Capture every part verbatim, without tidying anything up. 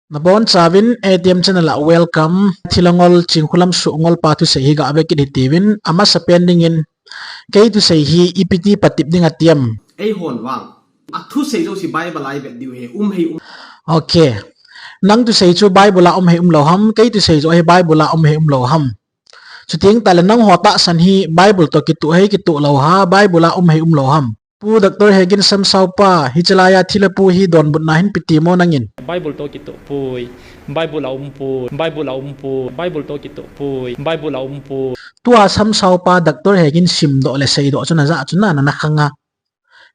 Nabonchauvin A T M channel a welcome. Thilangol Chingkhulam Suhngol pa thusei hi gave kit hitiuvin, amasa pen dingin kei thusei hi ipi ti patep ding atiam. Eihon vang, athusei jouse Bible a ivet diu hi um hei um. Okay. Nang thusei chu Bible a um hei umlou ham, kei thusei jouse hi Bible a um hei umlou ham. Chuteng tahle nangho tahsan hi Bible toh kitoh hei kitoh lou ham, Bible a um hei umlou ham. Pu Doctor Hegin Samsao pa, hiche laiya thilha pu hi donbutna hin ipi ti mo nangin? Bible toh kitoh poi, Bible a um poi, Bible a um poi, Bible toh kitoh poi, Bible a um poi. Tua Samsao pa Doctor Hegin simdoh le seidoh chu najah chu nana khang a.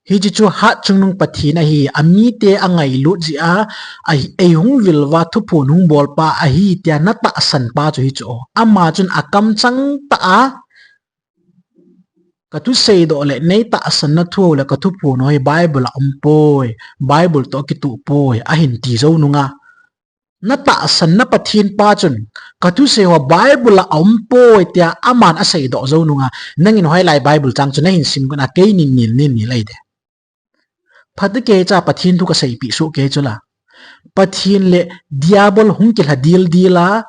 Hiche chu hatchungnung Pathen ahi, amite angailut jeh a, a, eihung vil uva thuphon hung bol pa ahi tia natahsan pa chu hichu. Ama chun akam chang tah a, kathuseidoh le neitahsan na thu ho le kathuphon ho hi Bible a um poi, Bible toh kitoh poi, ahin ti jou nunga. Natahsan na Pathen pa chun, kathusei ho Bible a um poi tia aman aseidoh jou nunga, nangin hoilai Bible chang chu nahin sim gon a keinin nil nin nil ahi de. Phatecha Pathen thu kaseipeh soh kei chula. Pathen le Diabol hung kilha dildil a,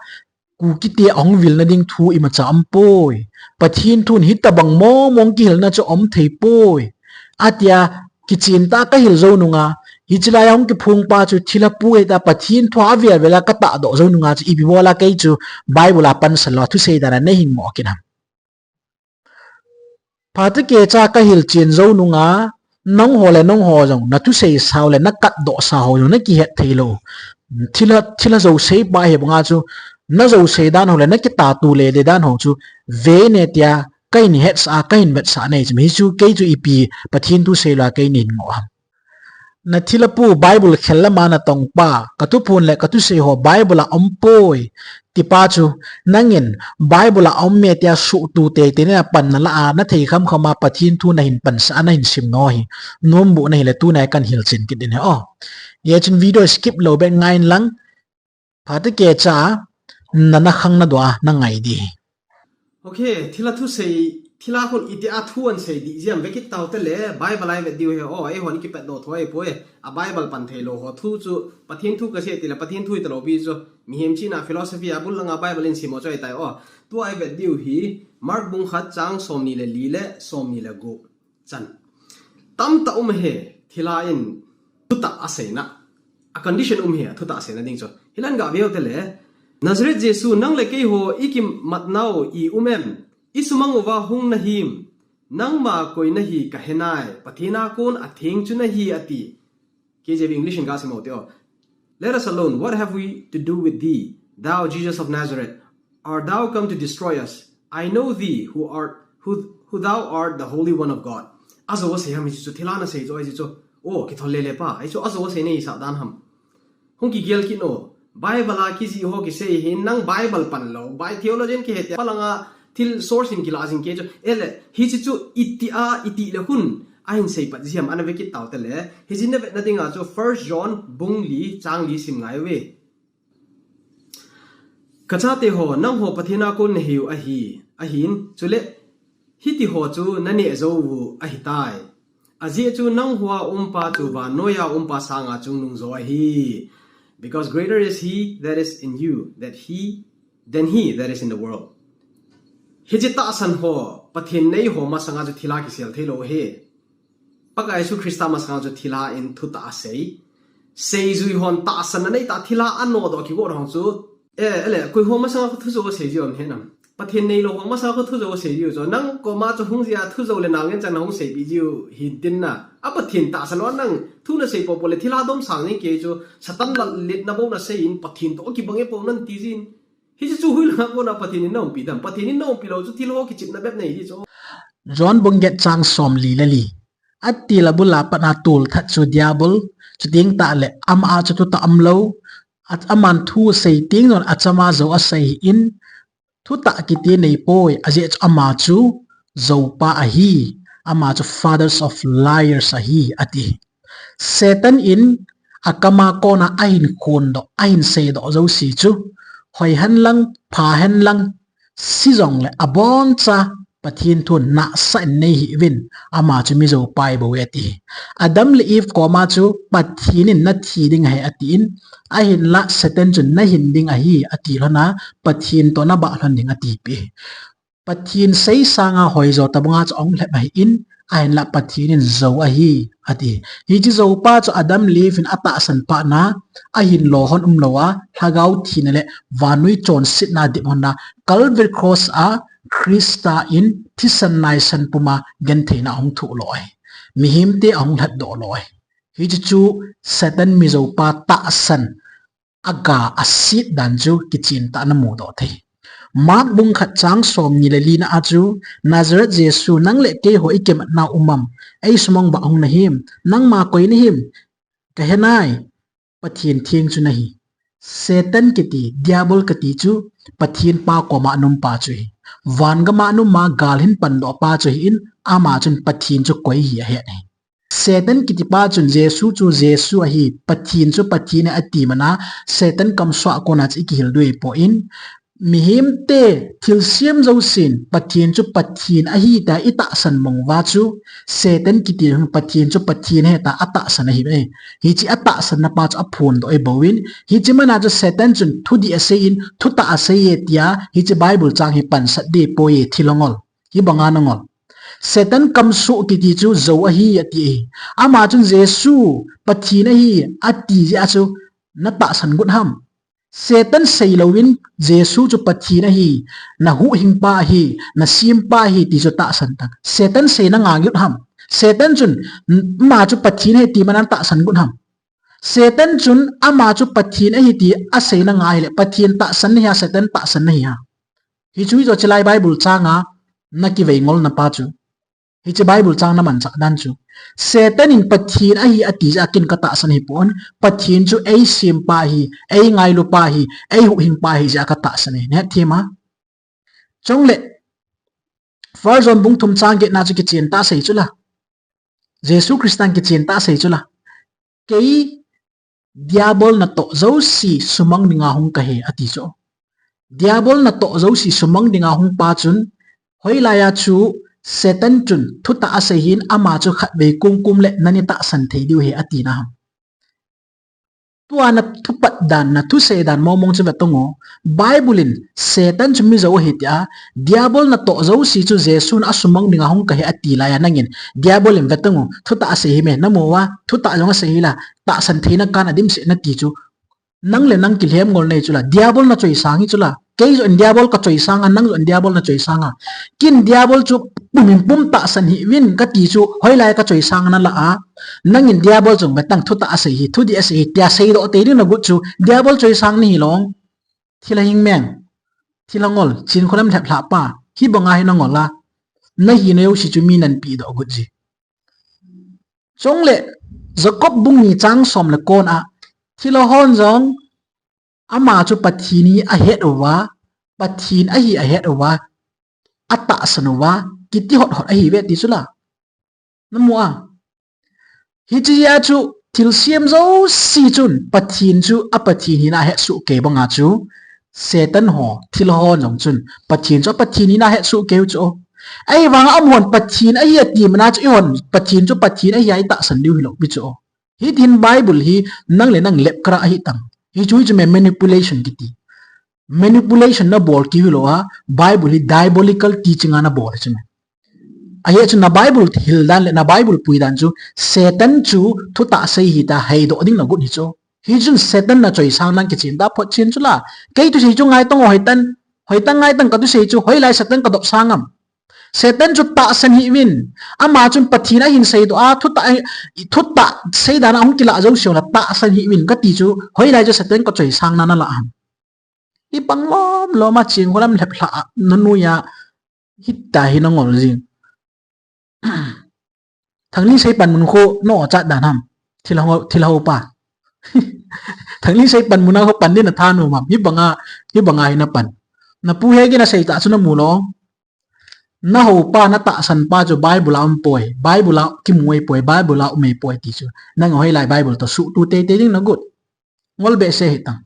Kukite ahung vilna ding thu imacha um poi. Pathen thun hitobang mong mong kihilna chu um thei poi. Atia kichen tah a kahil jou nunga, hiche laiya hung kiphong pa chu thilha pu ahi tia Pathen thu a avel vel a katahdoh jou nunga chu ipi bol a kei chu Bible a pansan lou a thusei dan a nahin ngoh kit ham. Phatecha kahil chen jou nunga, nangho le nangho jong, nathusei sao le nakatdoh sao jong, nakihet thei lou. Thilha, thilha jousei pa hi banga chu, najousei dan ho le nakitah tu le le dan ho chu, vei ne tia, kahin hetsah a, kahin vetsah nei chu, hichu kei chu ipi Pathen thusei lou a keinin ngoh ham. Nathilha pu Bible khel lama natong pa, kathuphon le kathusei ho Bible a um poi, tipa chu, nangin Bible a um e tia suhtu teitei na panna lah a, nathei kham kham a Pathen thu nahin pansa a, nahin sim no hi, nombu nahi le tunai kan hilchen kit ding ahi o. Hichun video skip lou beh ngai in lang, Phatecha, nana khang nadoh a, nangai ding ahi. Okay, thilha thusei, thilha khun itia thu ahin sei ding jeh ham ve kit tau tele, Bible a ivet diu ahi o, eihon kipatdoh thou ahipoi, a Bible pan thei lou ho thu chu, Pathen thu kasei tile, Pathen thu hita lou pi chu, mihem chihna philosophy a bul langa Bible in sim ho chu ahitai o, tua ivet diu hi, Mark bung khat chang somni le li le, somni le gup. Chan. Tamtah um ahi, thilha in thutah aseina. A condition um ahi, thutah aseina ding chu. Hilai gah veu tele. Nazareth Jesu, nang le keiho ikimat nau i um em? Isumang uva hung nahim? Nangma koi nahi kahe nai, Pathen a kon atheng chu nahi ati. K J V English in gasim u hite o. Let us alone. What have we to do with thee, thou Jesus of Nazareth? Art thou come to destroy us? I know thee, who art, who, who thou art, the Holy One of God. Ajou asei ham hichu, thilha nasei chu, hichu. O, kithol lele pa, hichu ajou asei nahisah dan ham. Hung kigel kit o. Bible a kijih ho kisei hin nang Bible pan lou. Bai theologian kihe tia palanga thil source in kila jing kei chu. Ele, hiche chu itia, iti le hun ahin seipat jeh ham ana ve kit tau tele. Hiche navetna dinga chu First John bung li chang li sim ngai uve. Kachate ho, nangho Pathen a kon nahiu ahi, ahin, chule, hiti ho chu naneh jou u ahitai. Ajeh chu nangho a umpa chu vannoiya umpa sanga chungnung jo ahi. Because greater is he that is in you, that he, than he that is in the world. Hiche tahsan ho, Pathen nei ho masanga chu thilha kisel thei lou ahi. Pakai Jesu Christa masanga chu thilha in thutah asei. Seijui hon tahsan anei tah thilha anodoh kigot hon chu. E, ele, koi ho masanga kho thujou asei jiu ahin henam. Pathen neilou ho masanga kho thujou asei jiu chu. Nang koma chu hung jia thujou le nalngen chang nahung seipeh jiu hintin na. A Pathen tahsan lou nang thu nasei popo le thilha domsang nei kei chu. Satan lalletna bou nasei in Pathen toh kibang e po nan ti jin. Hiche chu hoilanga kona Pathen in naumpi dam. Pathen in naumpi lou chu thil ho kichepna bep nei di chu. John bung get chang somli le li. Atil abul a pat a tolthat chu Diabol, chuteng tahle ama a chu thutah umlou. Aman thu asei teng jong achama jou asei in, thutah kiti neipoi, ajeh chu ama chu joupa ahi, ama chu fathers of liars ahi, ati. Satan in akam a kona ahin khondoh, ahin seidoh jouse chu, hoi henlang, pha henlang, si jongle aboncha Pathen thun nahsah in nei hih uvin, ama chu mi joupa ibou e ati. Adam le Eve koma chu Pathen in nathi ding ahi atin, ahinlah Satan chun nahin ding ahi ati lhon a, Pathen toh nabah lhon ding atipeh. Pathen sei sanga hoijo tabanga chu ahung lhep ahin, ahinlah Pathen in jou ahi ati. Hiche joupa chu Adam le Eve in atahsan phat na, ahin lo lhon umlou a, lhagao thina le vannoi chonsetna dip lhon a, Calvary Cross a Christa in thisan naisan puma gentheina ahung thoh lo ahi. Mihemte ahung lhatdoh lo ahi. Hiche chu Satan mi joupa tahsan aga aset dan chu kichen tah a namudoh thei. Mark bung khat chang somni le lina a chu, Nazareth Jesu, nang le keiho ikimatna um am? Eisumang uva hung nahim? Nangma koi nahim? Kahe nai, Pathen theng chu nahi. Satan kiti, Diabol kiti chu Pathen pa koma aum pa chu ahi. Van gama aum a gal ahin pandoh pa chu ahin, ama chun Pathen chu koi ahi ahet ahi. Satan kiti pa chun Jesu chu Jesu ahi, Pathen chu Pathen ahi ati mana, Satan kamsuah kona chu ikihil diu ahipoi. Mihemte thilsem jousen Pathen chu Pathen ahi tia itahsan mong uva chu, Satan kiti hin Pathen chu Pathen ahi tia atahsan ahi e. Hiche atahsan na pa chu aphondoh ahi bouvin, hiche mana chu Satan chun thudih asei in, thutah asei e tia, hiche Bible chang hi pansat ding ahipoi e, thil angol. Hibanga nangol. Satan kamsuh kiti chu jou ahi ati ahi. Ama chun Jesu Pathen ahi ati jeh a chu natahsan got ham? Satan seilouvin Jesu chu Pathen ahi, nahuhhing pa ahi, nasem pa ahi ti chu tahsan tan. Satan sei nanga got ham? Satan chun ama chu Pathen ahi ti mana natahsan got ham? Satan chun ama chu Pathen ahi ti asei nanga ahile, Pathen tahsan nahi a, Satan tahsan nahi a? Hichu hichu chulai Bible changa nakivei ngolna pa chu. Hiche Bible chang namanchah dan chu. Satan in Pathen ahi ati jeh a ken katahsan ahipon, Pathen chu eisem pa ahi, eingailu pa ahi, eihuhhing pa ahi jeh a katahsan ahi. Nahet them a? Chule, First John bung thum chang getna chu kichen tah a sei chula. Jesu Christan kichen tah a sei chula. Kei Diabol natoh jouse sumang dinga hung kahi ati chu. Diabol natoh jouse sumang dinga hung pa chun, hoilai a chu Satan chun thutah asei hin ama chu khatvei kumkum le nani tahsan thei diu ahi ati na ham? Tua nathupat dan, nathusei dan mong mong chu vetan u. Bible in Satan chu mi jou ahi tia, Diabol natoh jouse chu Jesun asumang dinga hung kahi ati laiya nangin, Diabol in vetan u, thutah asei hi me, namu uva, thutah jong asei hi la, tahsan theina kana dimset nati chu. Nang le nang kilhem ngol nei chula, Diabol nachoisang hi chula. Kei joh in Diabol kachoisang a, nang joh in Diabol nachoisang a. Ken Diabol chu pumin pum tahsan hih uvin kati chu, hoilai kachoisang a nala a. Nangin Diabol jong vetan, thutah asei hi, thudih asei hi, tia seidoh tei ding nagot chu, Diabol choisang nahi long. Thil ahing meng. Thil angol, chinkholam lhep lhah pa. Hibanga hi nangol a. Nahina jouse chu mi nanpehdoh got ji. Chule, Jacob bung ni chang som le ko na, thilha hon jong, ama chu Pathen hi ahet uva, Pathen ahi ahet uva, atahsan uva, kiti hot hot ahi ve ti chula. Namu a. Hiche a chu thilsem jouse chun Pathen chu a Pathen hina ahet soh kei banga chu Satan ho, thilha hon jong chun Pathen chu a Pathen hina ahet soh kei u chu. Ahivanga amahon Pathen ahi ati mana chu eihon Pathen chu Pathen ahi a itahsan diu hilou pi chu. Hitin Bible hi nang le nang lepkara ahi tan. Hichu hichu me manipulation kiti. Manipulation nabol kit hilou a, Bible hi diabolical teaching a nabol chu me. Ahi chu na Bible hil dan le na Bible pui dan chu, Satan chu thutah sei hi tia heidoh ding nagot hi chu. Hichun Satan nachoisang dan kichen tah phot chen chula. Kei thusei chu ngaitang o, hoitan, hoitan ngaitang kathusei chu, hoilai Satan kadopsang am? Satan chu tahsan hih uvin. Ama chun Pathen ahin seidoh a, thutah, thutah sei dan a hung kilah jouse u la tahsan hih uvin kati chu, hoilai chu Satan kachoisang na nala ham? Ibang lom lom a chinkholam lhep lhah a, nanui a, hitia hi nangol jing. Thangni sei pan mun khu na-o chat dan ham? Thilha ho, thilha ho pa. Thangni sei pan mun a khu pan din natha nom ham? Hibanga, hibanga hi napan. Napu Hegin asei tah chu namu lou. Naho pa, natahsan pa chu Bible a um poi, Bible a kimu ahi poi, Bible a um ahi poi ti chu. Nang hoilai Bible toh suhtu teitei ding nagot? Ngol behseh hih tan.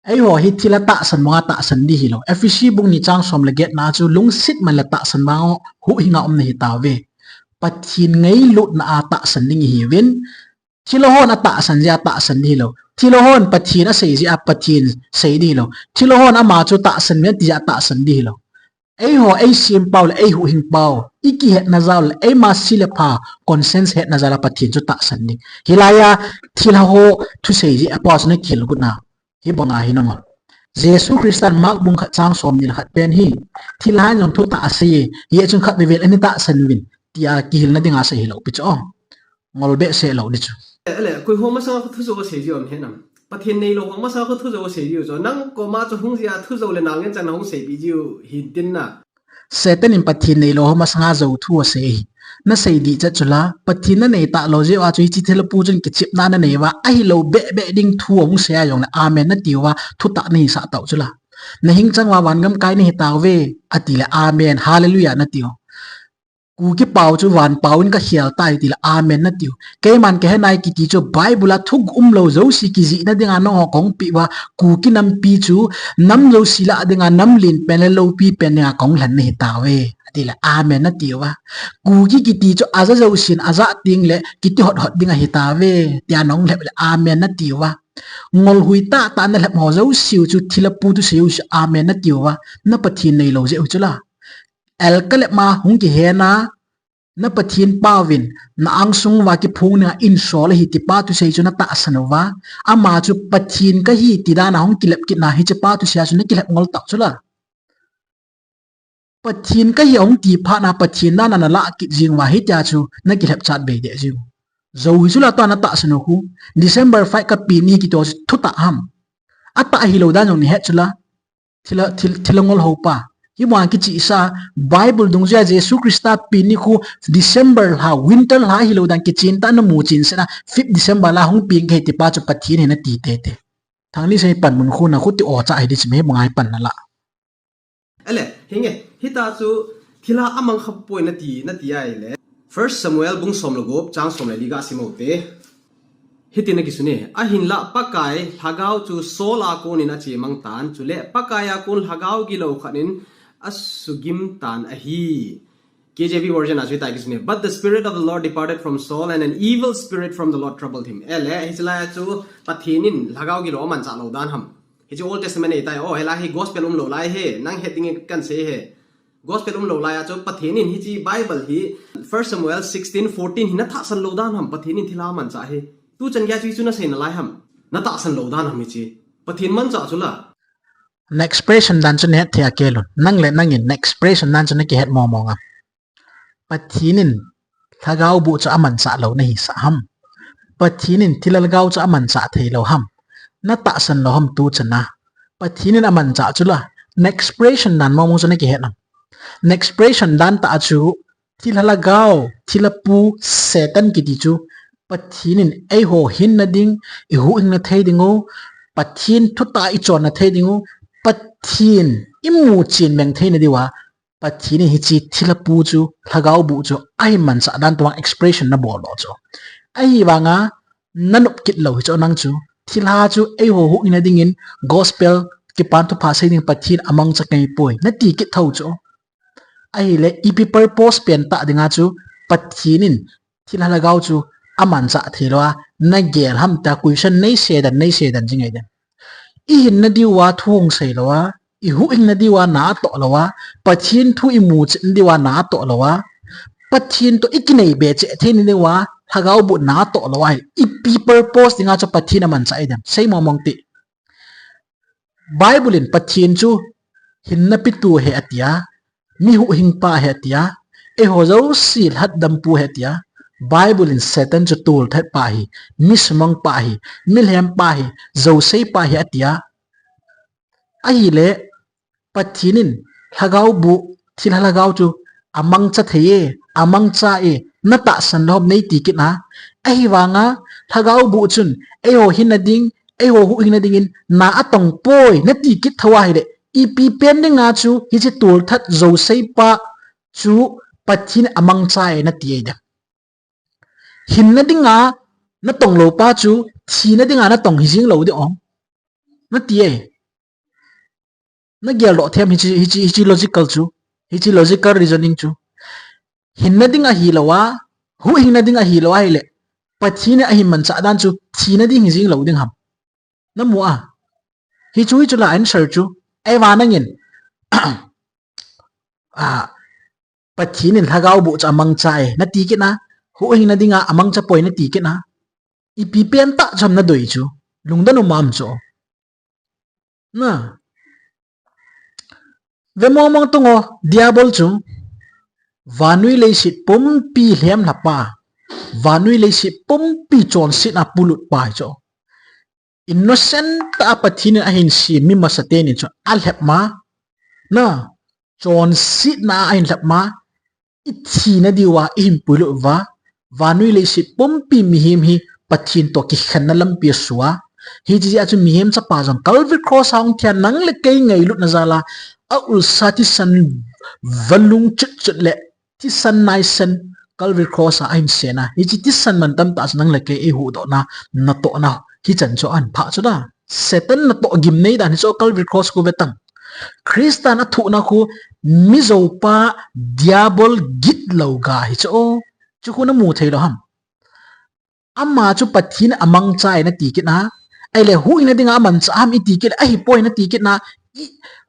Eiho hi thilha tahsan banga tahsan ding hilou. Ephesi bung ni chang som le get na chu lungset man le tahsan banga huhhinga umna hitauve. Pathen ngailutna a tahsan ding ihiuvin, thilha hon atahsan jeh a tahsan ding hilou. Thilha hon Pathen asei jeh a Pathen sei ding hilou. Thilha hon ama chu tahsan uvin ati jeh a tahsan ding hilou. Eiho eisempau le eihuhhingpau, ikihetna jal le eima se le pha conscience hetna jal a Pathen chu tahsan ding. Hilai a thilha ho thusei jeh a pau chu nakihil got na. Hibanga hi nangol. Jesu Christan Mark bung khat chang som ni le khat pen hi, thilha in jong thutah asei e, hijeh chun khatvei vei le natahsan uvin, tia kihilna dinga asei hilou pi chu. Ngol behseh lou ding chu. Ele, koi ho masanga thu jou asei jiu ham hetnam. Pathen neilou ho masanga thu jou asei jiu chu. Nang koma chu hung jeh a thu jou le nalngen chan nahung seipeh jiu hintin na. Satan in Pathen neilou ho masanga jou thu asei ahi. Nasei ding chet chu la, Pathen nanei talou jeh uva chu hiche thilha pu chun kichepna nanei uva, ahilou behbeh ding thu ahung sei a jongle amen nati uva, thutah nahisah tau chu la. Nahing chang uva van gam kai nahi tauve, ati le amen, hallelujah nati u. Kuki pau chu van pau in kakhel tai tile amen natiu. Keiman kahe nai kiti chu Bible a thuguh umlou jouse kijihna dinga nangho kahung peh uva, Kuki nampi chu nam jouse lah dinga nam lenpen le loupi pen dinga kahung lhen nahi tauve, atile amen natiuva. Kuki kiti chu aja jousen ajah tengle kiti hothot ding ahi tauve, tia nahung lhep le amen natiuva. Ngolhui tahtah nalhep ho jouseu chu thilha pu thusei jouse amen natiuva. Na Pathen neilou jeh u chu la. Elkalep ma hung kihen a, na Pathen pauvin, na angsung uva kiphong dinga insol ahi ti pa thusei chu natahsan uva. Ama chu Pathen kahi ti dan a hung kilep kit na hiche pa thusei a chu nakilhep ngol tau chu la. Pathen kahi ahung ti phat na Pathen dan a nalah kit jing uva hitia chu nakilhep chat bei deh jing u. Jou hi chu la tua natahsan u khu. December five kapen ni kiti chu thutah ham. Atah ahilou dan jong nahet chu la. Thilha, thil, thilha ngol ho pa. Hibanga kichehsa, Bible dungjuia Jesu Christa pen ni khu December lha, winter lha ahilou dan kichen tah namu chen seh na, fifth December la hung pen kahi ti pa chu Pathen ahi nati tete. Thangni sei panmun khu nakhuti o cha ahi ding chu me hibanga hi pan nala. Ele, hinge, hita chu thilha amang kha poi nati, nati ahile. First Samuel bung som le gup, chang som le li ga sim u te. Hitin akisun e, ahinlah Pakai lhagao chu Saul a konin achemang tan, chule Pakai a kon lhagao gilou khat in asugim tan ahi. K J V version a chu hitia kisun e, "But the Spirit of the Lord departed from Saul, and an evil spirit from the Lord troubled him." Ele, hiche lai a chu Pathen in lhagao gilou amanchah lou dan ham. Hiche Old Testament ahi tai, o, hilai hi gospel umlou lai ahi, nang het dingin kahin sei ahi. Gospel umlou lai a chu Pathen in hiche Bible hi First Samuel sixteen fourteen hi natahsan lou dan ham, Pathen in thilha amanchah hi. Tuchan geiya chu hichu nasei nalai ham. Natahsan lou dan ham hiche. Pathen manchah chu la. Na expression dan chu nahet thei a kelun. Nang le nangin na expression dan chu nakihet mong mong am. Pathen in lhagao boh chu amanchah lou nahisah ham. Pathen in thilha lhagao chu amanchah thei lou ham. Natahsan lou ham tuchan a. Pathen in amanchah chu la. Na expression dan mong mong chu nakihet nam. Na expression dan tah a chu thilha lhagao, thilha pu, Satan kiti chu Pathen in eiho hinna ding, ihuhhingna thei ding u, Pathen thutah ichonna thei ding u, Pathen imu chen meng theina diuva, Pathen in hiche thilha pu chu, lhagao boh chu, ahin manchah dan tua expression nabol lou chu. Ahivanga, nanop kit lou hi chu nang chu. Thilha chu eiho huhhingna dingin gospel kipan thupha sei ding Pathen amangcha kei poi. Nati kit thou chu. Ahile ipi purpose pen tah dinga chu Pathen in thilha lhagao chu amanchah thei lou a. Nagel ham tia question nei sei dan, nei sei dan jing ngai den. Ihinna diuva thu hung sei lou a. Ihuhhingna diuva na atoh lou a, Pathen thu imu chetna diuva na atoh lou a, Pathen toh ikinei be cheh theina diuva, lhagao boh na atoh lou a, ipi purpose dinga chu Pathen amanchah ahi dem. Sei mong mong te. Bible in Pathen chu hinna petu ahi atia, mi huhhingpa ahi atia, eiho jouse lhatdampu ahi atia, Bible in Satan chu tolthat pa ahi, mi sumang pa ahi, mi lhem pa ahi, jousei pa ahi atia, Ahile, Pathen in lhagao boh, thilha lhagao chu amangcha thei e, amangcha e, natahsan lou ham nei ti kit na. Ahivanga, lhagao boh chun, eiho hinna ding, eiho huhhingna dingin, na atong poi, nati kit thou ahile, ipi pen dinga chu, hiche tolthat jousei pa chu Pathen amangcha e, nati e dem. Hinna dinga natong lou pa chu, thina dinga natong hi jing lou ding ong. Nati e. Na geldoh them hiche, hiche, hiche logical chu, hiche logical reasoning chu. Hinna ding ahi lou a, huhhingna ding ahi lou a ahile, Pathen in ahin manchah dan chu thina ding hi jing lou ding ham? Na mu a. Hichu, hichu la answer chu. Ahivangin, a, Pathen in lhagao boh chu amangcha e, nati kit na, huhhingna dinga amangcha poi nati kit na, ipi pentah chu ham nadei chu, lungdon um am chu. Na. Ve mong mong tang o, Diabol chu, vannoi leiset pumpi lhemlha pa, vannoi leiset pumpi chonsetna polut pa hi chu. Innocent tah a Pathen in ahin sem mi masa teni chu alhep ma. Na, chonsetna a ahin lhep ma. I thina diuva, i hin puilut uva. Vannoi leiset pumpi mihem hi Pathen toh kikhenna lampi a sua. Hiche jeh a chu mihem chapa jong Calvary Cross a hung thi a nang le kei ngailutna jal a, a ulsa thisan valung chut chut le thisan naisan Calvary Cross a ahin sen a. Hiche thisan mantam tah chu nang le kei eihuhdohna, natohna. Hichan chu ahin phah chu da. Satan natoh gimnei dan hi chu Calvary Cross khu ve tang. Christan athuhna khu mijopa Diabol gitlou ga hi chu. Chu khu namu thei lou ham? Ama chu Pathen amangcha e nati kit na. Ahile huhhingna dinga amangcha ham iti kit le, ahipoi nati kit na. I,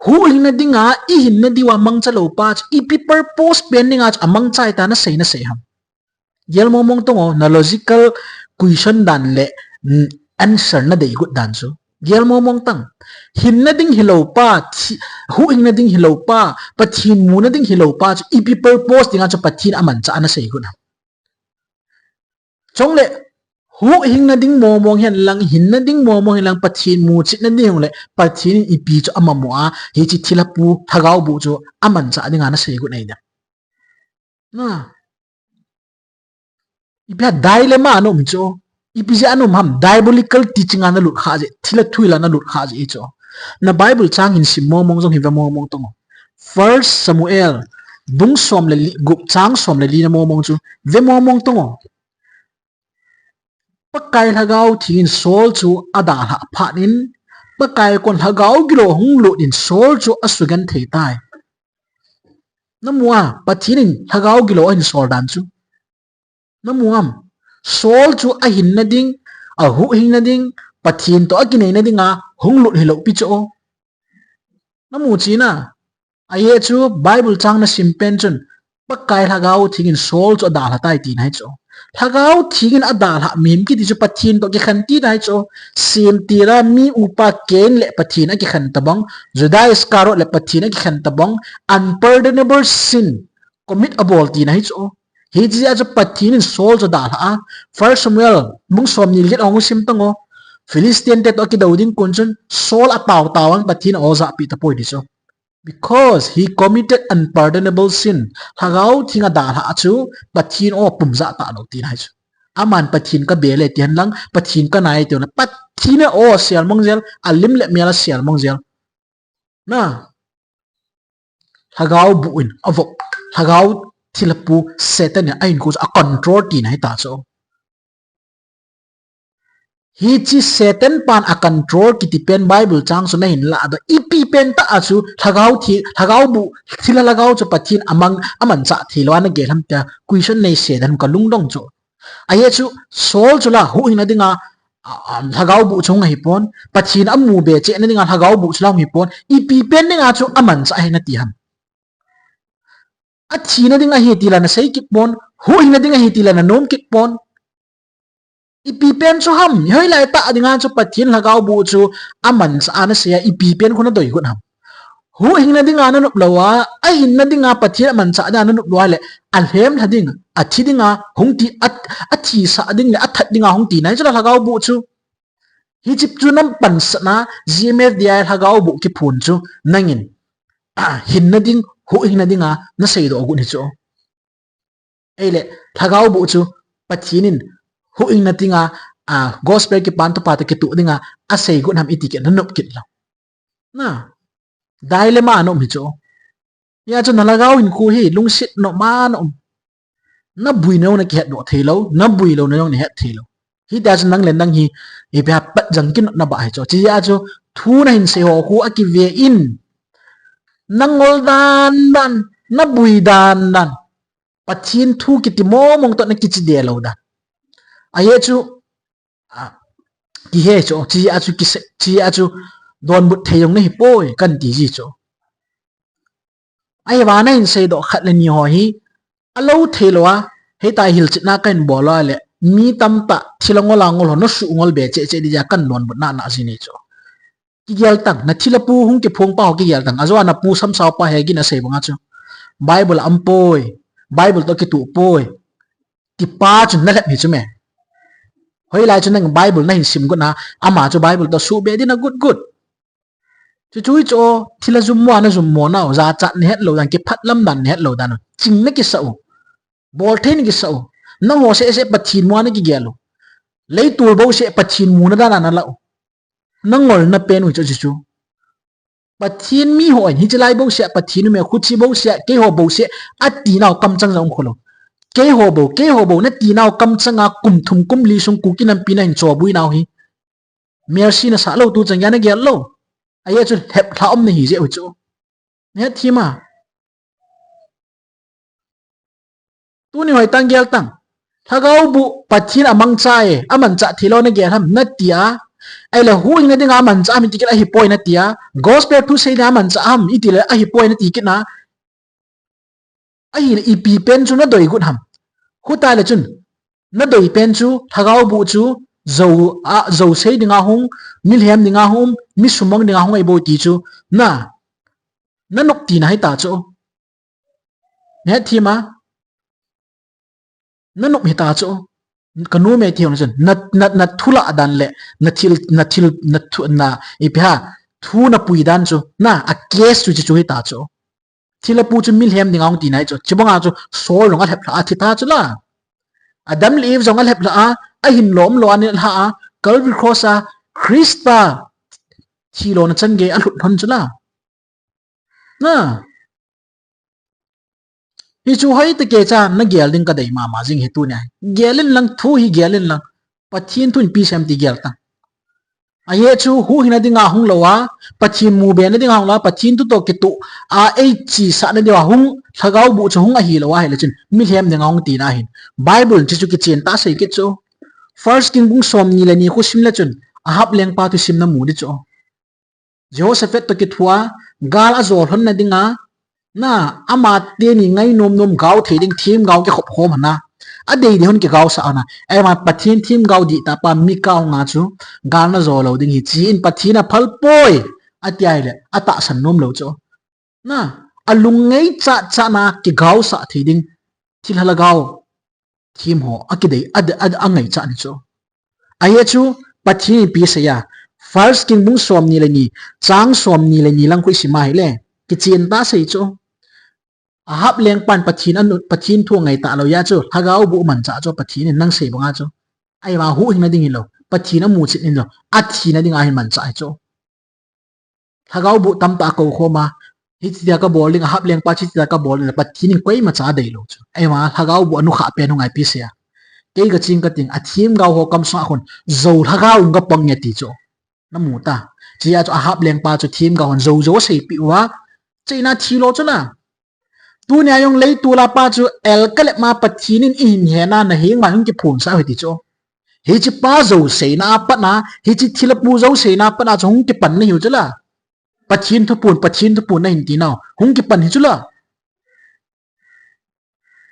huhhingna dinga, i hinna diuva mangcha lou pa chu ipi purpose pen dinga chu amangcha e tia nasei, nasei ham? Gel mong mong tang o, na logical question dan le, mm, answer nadei got dan chu. Gel mong mong tang. Hinna ding hilou pa, thi-, huhhingna ding hilou pa, Pathen muna ding hilou pa chu ipi purpose dinga chu Pathen in amangcha a nasei got ham? Chule, huhhingna ding mong mong hen lang, hinna ding mong mong hen lang, Pathen muchetna ding le, Pathen in ipi chu amang mo a, hiche thilha pu, lhagao boh chu amangcha dinga nasei got nei da. Na. Ipi a dilemma a na um chu. Ipi jeh a na um ham, diabolical teaching a nalut kha jeh, thilha thu hila nalut kha jeh chu. Na Bible chang hin sim mong mong jong hin ve mong mong tang o. First Samuel, bung som le li, gup chang som le li na mong mong chu. Ve mong mong tang o. Pakai Lhagao Theng in Saul chu adalhah phat in, Pakai kon lhagao gilou hung lut in Saul chu asugenthei tai. Na mu a, Pathen in lhagao gilou ahin sol dan chu. Na mu am? Saul chu ahinna ding, ahuhhingna ding, Pathen toh akineina dinga hung lut hilou pi chu. Na mu china. Ajeh chu Bible chang na sim pen chun, Pakai Lhagao Theng in Saul chu adalha tai tina hi chu. Lhagao Theng in adalha mihem kiti chu Pathen toh kikhen tina hi chu. Semtil a mi upa Cain le Pathen akikhen tabang, Judas Iscariot le Pathen akikhen tabang, unpardonable sin commit abol tina hi chu. Hiche jeh a chu Pathen in Saul chu adalha a. First Samuel, bung som ni le get hung sim tang o. Philistine te toh akido ding kon chun, Saul atao tao in Pathen in ajahpeh tapoi ti chu. Because he committed unpardonable sin. Lhagao Theng adalha a chu, Pathen in apumjah talou tina hi chu. Aman Pathen kabel e ti hen lang, Pathen kanai e ti hen lang, Pathen in aselmang jel, alim le mel aselmang jel. Na. Lhagao boh in avop, lhagao thilha pu Satan in ahinkho chu acontrol tina hita chu. Hiche Satan pan acontrol kiti pen Bible chang chu nahin lah a, ipi pentah a chu lhagao thi, lhagao boh, thilha lhagao chu Pathen in amang, amangcha thei lou a nagel ham tia question nei se dan kalungdong chu. Ajeh chu Saul chu la huhhingna dinga, a, a, lhagao boh chu hung ahipon, Pathen amu be chehna dinga lhagao boh chu la hung hipon, ipi pen dinga chu amangcha ahi nati ham? Athina ding ahi ti la nasei kit pon, huhhingna ding ahi ti la nanom kit pon. Ipi pen chu ham, hoilai tah dinga chu Pathen lhagao boh chu amangcha a nasei a, ipi pen khu nadei got ham? Huhhingna dinga nanop lou a, ahinna dinga Pathen amangcha dinga nanop lou a le, alhemlha ding, athi dinga hung ti, a, athisah ding le athat dinga hung tina hi chu la lhagao boh chu. Hiche chu napansatna, G M F D I lhagao boh kiphon chu, nangin, a, hinna ding, huhhingna dinga naseidoh got hi chu. Ahile, lhagao boh chu, Pathen in, huhhingna dinga, a, gospel kipan thupha toh kitoh dinga, asei got ham iti kit nanop kit lou. Na, dilemma a na um hi chu. Hijeh chun na lhagao hinkho hi, lungset nopma na um. Nabuina jong nakihetdoh thei lou, nabuilouna jong nahet thei lou. Hitia chu nang le nang hi, ipi ham pat jang kinotna bah hi chu. Hijeh chun, thu nahin sei ho khu akive in, Na ngol dan dan, na bui dan dan. Pathen thu kiti momong toh na kichi de lou dan. Ahi chu, a, kihe chu, chi a chu kise, chi a chu donbut thei jong nahi poi, kan ti ji chu. Ahivang nahin seidoh khat le ni ho hi, alou thei lou a, hita hilchetna kahin bol lou a le, mi tamtah thil angol angol ho, na suh ngol be cheh cheh di ja kan donbut na na ji ni chu. Kigel tan, na thilha pu hung kiphong pa ho kigel tan. Ajo a na pu samsao pa he gin asei banga chu. Bible a um poi. Bible toh kituh poi. Ti pa chu na lhep hi chu me. Hoilai chu nang Bible nahin sim got na, ama chu Bible toh suh be din a gut gut. Chu chu hi chu, thilha jum mo a na jum mo nau, jachat na het lou dan, kiphat lam dan na het lou dan. Ching na kisa u. Bol thei na kisa u. Nangho seh seh Pathen mu a na kigel u. Leitol bou seh Pathen muna dan a na la u. Na ngolna pen u chu chu chu. Pathen mi ho in, hiche lai bou seh Pathen u me, khuche bou seh, keiho bou seh, ati nau kamchang jong kholou. Keiho bou, keiho bou, nati nau kamchang a kum thum kum li sung Kuki nampi nahin chobui nau hi. Mercy nasah lou tu chang a na gel lou. Ahi chu lhep lha um nahi jeh u chu. Na hethem a. Tuni hoitah gel tan. Lhagao boh Pathen amangcha e, amanchah thei lou na gel ham, na ti a. Ahile huhhingna dinga amanchah ham iti kit le ahi poi na ti a. Gospel thu sei dinga amanchah ham iti le ahi poi na ti kit na. Ahile ipi pen chu na doi got ham. Hutah le chun, na doi pen chu, lhagao boh chu, jo a, jo sei dinga hung, milhem dinga hung, mi sumang dinga hung ahi bou ti chu, na, na nop tina hita chu. Na hethem a, na nop hita chu. Ka nom e ti hon chun, na, na, na thu lah dan le, na thil, na thil, na thu, na, ipi ham, thu na pui dan chu, na, a case chu chi chu hita chu. Thilha pu chu milhem dinga hung tina hi chu. Chubanga chu Saul jong alhep lha a thi ta chu la. Adam le Eve jong alhep lha a, ahin lom lou a ni lha a, Calvary Cross a, Christa thi louna chan gei alhut lhon chu la. Na. Hichu hoitah kei cha na gel ding ka dei mama jing hi tunia. Gel in lang thu hi gel in lang. Pathen thu in ipi asei em ti gel tan. Ahi chu huhhingna dinga hung lou a, Pathen mu be na dinga hung lou a, Pathen thu toh kituh a, ei chisah na dinga hung, lhagao boh chu hung ahi lou a, ahile chun, milhem dinga hung tina ahin. Bible in chu chu kichen tah sei kit chu. First King bung som ni le ni khu sim le chun, Ahab lengpa thusim na mu di chu. Jehoshaphat toh kithoa, gal ajo lhon na dinga, na, ama teni ngainom nom gao thei ding themgao kikhop khom hana. Adei dei hon kigaosah hana. Ahivang Pathen themgao dihtah pa Mika hung a chu, gal na jo lou ding hi chi in Pathen aphal poi. Ati ahile, atahsan nom lou chu. Na, alung ngaichat chat na kigaosah thei ding. Thilha lhagao. Them ho, akidei, a, a, angaichat ni chu. Ahi chu, Pathen ipi asei a. First King bung som ni le ni, chang som ni le ni lang khu isim a ahile. Kichen tah sei chu. Ahab lengpan Pathen anu, Pathen thu angaitah lou a chu. Lhagao boh manchah chu, Pathen in nang sei banga chu. Ahivang huhhingna ding hilou. Pathen amu chet in lou. Athina dinga hin manchah hi chu. Lhagao boh tamtah akou khom a, hitia kabol ding, Ahab lengpa hitia kabol ding, Pathen in koima cha adei lou chu. Ahivang lhagao boh anukhah pen hung a ipi asei a. Kei kaching kating, athemgao ho kamsunga khun, jo lhagao in kapang e ti chu. Na mu ta. Chia chu Ahab lengpa chu themgao hon jo jo aseipeh uva, cheina thi lou chu la. Tunia jong leitol a pa chu el kalep ma Pathen in eihin hena, na heng ma hung kiphonsah u ahi ti chu. Hiche pa jo seina a pat na, hiche thilha pu jo seina a pat na chu hung kipan na hiu chu la. Pathen thupun, Pathen thupun nahin ti nau. Hung kipan hi chu la.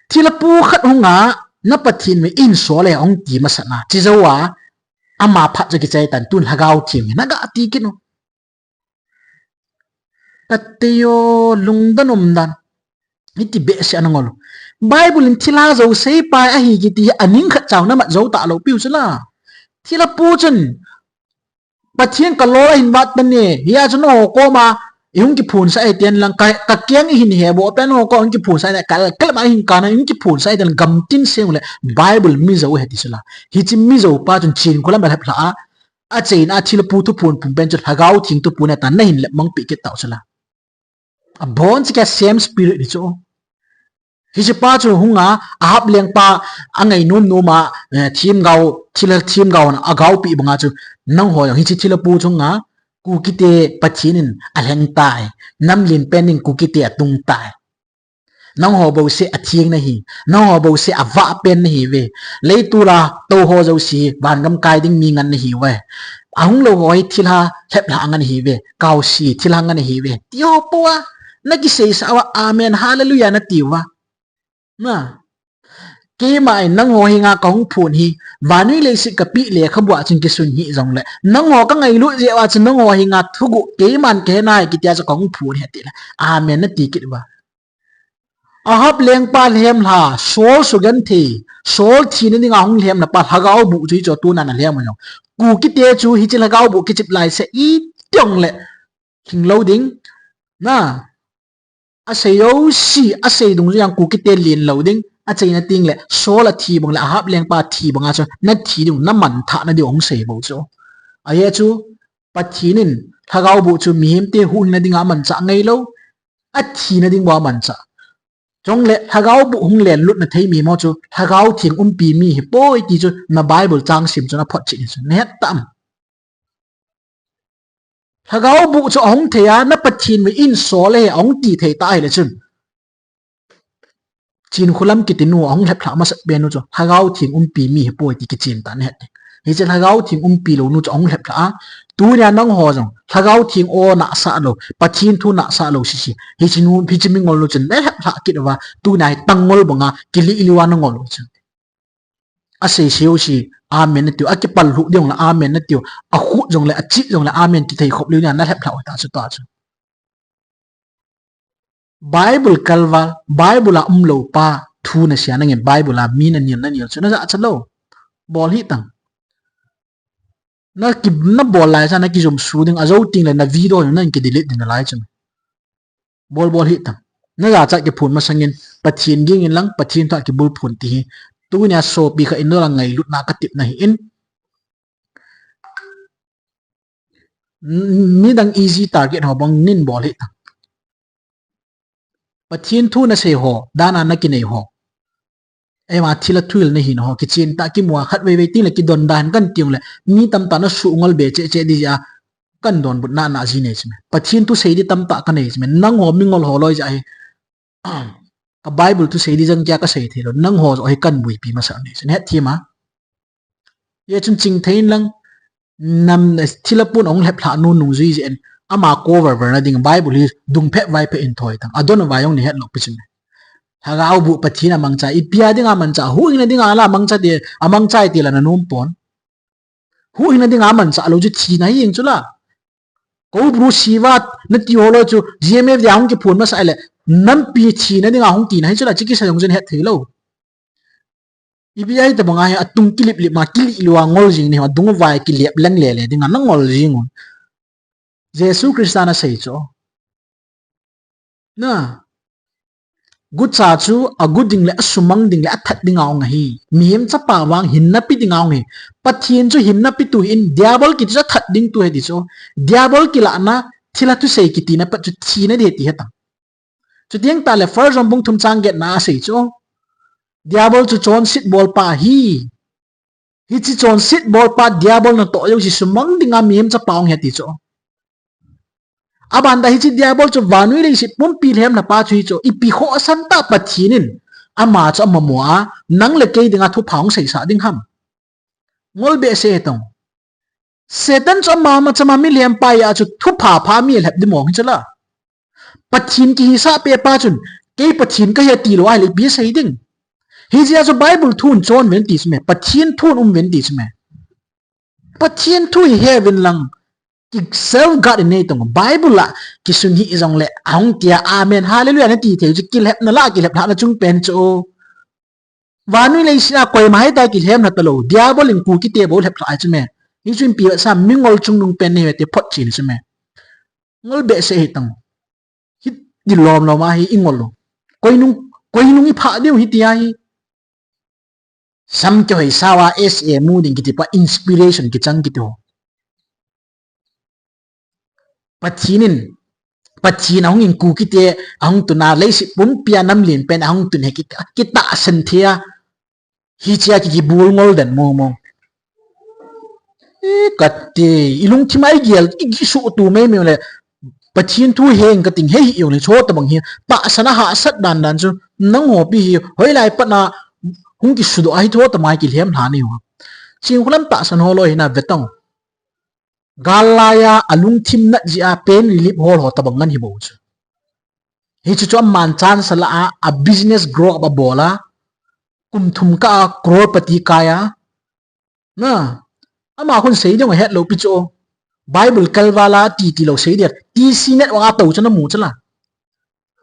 Thilha pu khat hung a, na Pathen min eihin sol e hung ti masat na. Chi jou a, ama phat chu kichai tan tun lhagao theng hi na ga ti kit u. Ka tei o, lungdon umdan. Hiti behseh a na ngol u. Bible in thilha jo seipa ahi kiti hi aning khat chau na mat jou talou piu chu la. Thilha pu chun, Pathen ka lol ahin vat tan e, hia chu nangho koma, i hung kiphonsah e tin lang, ka, ka keng i hin he bo pen nangho koma hung kiphonsah e, ka, ka lama hin kana, hung kiphonsah e tin lang, gamtin seng u le, Bible mi jo ahi ti chu la. Hiche mi jo pa chun chen khulam a lhep lha a, acheina a thilha pu thupun pum pen chu lhagao theng thupun ahi tan, nahin lep mang peh kit tau chu la. Abon chikha same spirit hi chu. Hiche pa chu hung a, Ahab lengpa, angainom nom a, eh, themgao, thilha themgao na, agaopeh banga chu, nangho jong hiche thilha pu chu hung a, Kukite Pathen in alheng tai. Namlen pen in Kukite atung tai. Nangho bouseh atheng nahi. Nangho bouseh avah pen nahiuve. Leitol a tou ho jouse vangam kai ding mi ngen nahiuve. Ahung lou ho hi thilha lheplhah ngen nahiuve. Kaosi thilha ngen nahiuve. Ti ho po a, nakiseisah uva, Amen, Hallelujah, nati uva. Na. Keima in nangho henga kahung phon hi, vannoi leiset kapeh lekhabu a chun kisun hih jongle, nangho kangailut jeh uva chun nangho henga thuguh keiman kahe nai kitia chu kahung phon ahi tile, Amen, nati kit uva. Ahab lengpa lhemlha, Saul sugenthei, Saul thina dinga hung lhemna pa lhagao boh chu hichu tuna nalhem u jong. Kukite chu hiche lhagao boh kichep laiseh iti jongle lhing lou ding. Na. Asei jouse, asei dungjuiya Kukite len lou ding, achaina tengle, Saul athi bang le, Ahab lengpa athi banga chu, nathi ding, namanthah nadiu ahung sei bou chu. Ajeh chu, Pathen in, lhagao boh chu, mihemte huhhingna dinga amanchah ngai lou, athina ding bou amanchah. Chule, lhagao boh hung lenlutna thei mi mo chu, Lhagao Theng umpi mi hipoi ti chu, na Bible chang sim chu, naphotchet in chu, nahet tam. Lhagao boh chu ahung thei a, na Pathen min Saul ahi, ahung ti thei ta ahile chun. Chinkholam kiti nu ahung lheplhah masat pen nu chu, Lhagao Theng umpi mi hipoi ti kichen ta nahet. Hiche Lhagao Theng umpi lou nu chu ahung lheplhah a. Tunia nangho jong, Lhagao Theng o nasah lou, Pathen thu nasah lou sese. Hiche nu, hiche mingol nu chun, nalheplhah kit uva, tunia hi tangngol banga, kilih lih uva nangol u chu. Asei seiu si, Amen natiu, akipal lhuh ding jongle, Amen natiu, akhut jongle, achih jongle, Amen ti thei khop lheh nia, nalheplhah u ta chu ta chu. Bible kalval, Bible a umlou pa, thu nasei a nangin, Bible a mi nanel, nanel chu, najachat lou. Bol hih tang. Naki, nabol laisa, nakijom su ding, ajou tengle, na video, nahin kidelete ding nalai chu. Bol bol hih tang. Najachat kiphon masangin, Pathen ging in lang, Pathen thu a kibulphon ti hi. Tunia sopi khat in nangho ngailutna katepna ahin. Midang easy target ho bang nin bol hih tang. Pathen thu nasei ho, dan a nakinei ho. Eima thilha thuhil nahin ho, kichen tah kimu a khatvei vei tengle kidon dan kan ti jongle, mi tamtah in asuh ngol be cheh cheh ding jeh a, kan donbut nana ji nei chu me. Pathen thu sei ding tamtah kanei chu me. Nangho mingol ho loi jeh hi. Ka Bible thu sei ding jong kia kasei thei lou. Nangho joh hi kan buipi masat nei chu. Nahet them a. Hijeh chun chingthei in lang, nam thilha pon ahung lheplhah nu nungjui jeh in, ama cover verna ding, Bible hi dungphet vaiphet in thoi tang. Adon vai jong nahet lou pi chu me. Lhagao boh Pathen amangcha, ipi a dinga amangcha, huhhingna dinga la amangcha ti, amangcha ti la nanom pon. Huhhingna dinga amangcha lou chu thina hi jeng chu la. Kou bru sivat, nati ho loi chu, G M F dia hung kiphon masah le, nampi thina dinga hung tina hi chu la, chi kisa jong chun het thei lou. Ipi ahi tabang ahi, atung kilip lip ma, kilih lua ngol jing ni, adung vai kilep leng le le dinga nangol jing un. Jesu Christa nasei chu. Na. Gucha chu agu ding le, asumang ding le, athat dinga hung ahi. Mihem chapa vang hinna pe dinga hung ahi. Pathen chu hinna petu ahin, Diabol kiti chu athat dingtu ahi ti chu. Diabol kilahna, thilha thusei kitina pat chu thina ding ahi ti hetang. Chuteng tahle First John bung thum chang getna asei chu. Diabol chu chonset bolpa ahi. Hiche chonset bolpa Diabol natoh jouse sumang dinga mihem chapa hung ahi ti chu. Abana hiche Diabol chu vannoi leiset pumpi lhemna pa chu hichu. Ipi khoh asan tah Pathen in ama chu amamo a, nang le kei dinga thupha hung seisah ding ham. Ngol behseh tang. Satan chu ama machama milhem pa a chu thupha pha mi alhep ding mong hi chu la. Pathen kihisah peh pa chun, kei Pathen kahi tilou ahile ipi asei ding. Hijeh a chu Bible thu in chon uvin ti chu me, Pathen thu in um uvin ti chu me. Pathen thu hi he uvin lang, ki self guard in nei tong, Bible a kisun hih jongle, ahung tia, Amen, Hallelujah, nati thei chu kilhepna la, kilheplhahna chung pen chu. Vannoi leiset a koima hita kilhemlha talou. Diabol in Kukite bou lheplhah ahi chu me. Hichu ipi vetsah, mingol chungnung pen nahiuve ti photchen chu me. Ngol behseh hitang. Hiti lom lom ahi ingol u. Koinung, koinung iphah diu hiti ahi. Sam kihoisau a S A mu ding kiti pa inspiration kichang kiti ho. Pathen in, Pathen ahung in Kukite ahung tun a leiset pumpi a namlen pen ahung tun hi ki, kitahsan thei a. Hichea ki, kibul ngol den mong mong. E, kati, ilungthim a igel, igisuh tu meimei le, Pathen thu heng kating hei hi jongle, chu tabang hi, tahsan a hahsat dan dan chu, nangho pi hi, hoilai pat na, hung kisudoh a hi chu tabang kilhem lha nei ho. Chinkholam tahsan ho loi hi na vetang. Gal laiya, alungthim nat jeh a, pain relief hol ho tabang ngan hi bou chu. Hichu chu aman chance ala a, a business grow up abol a, kum thum kah a, crorepati kai a, Na, ama khun sei ding ahet lou pi chu. Bible kalvala ti ti lou sei dia. T C net wanga tou chu namu chu la.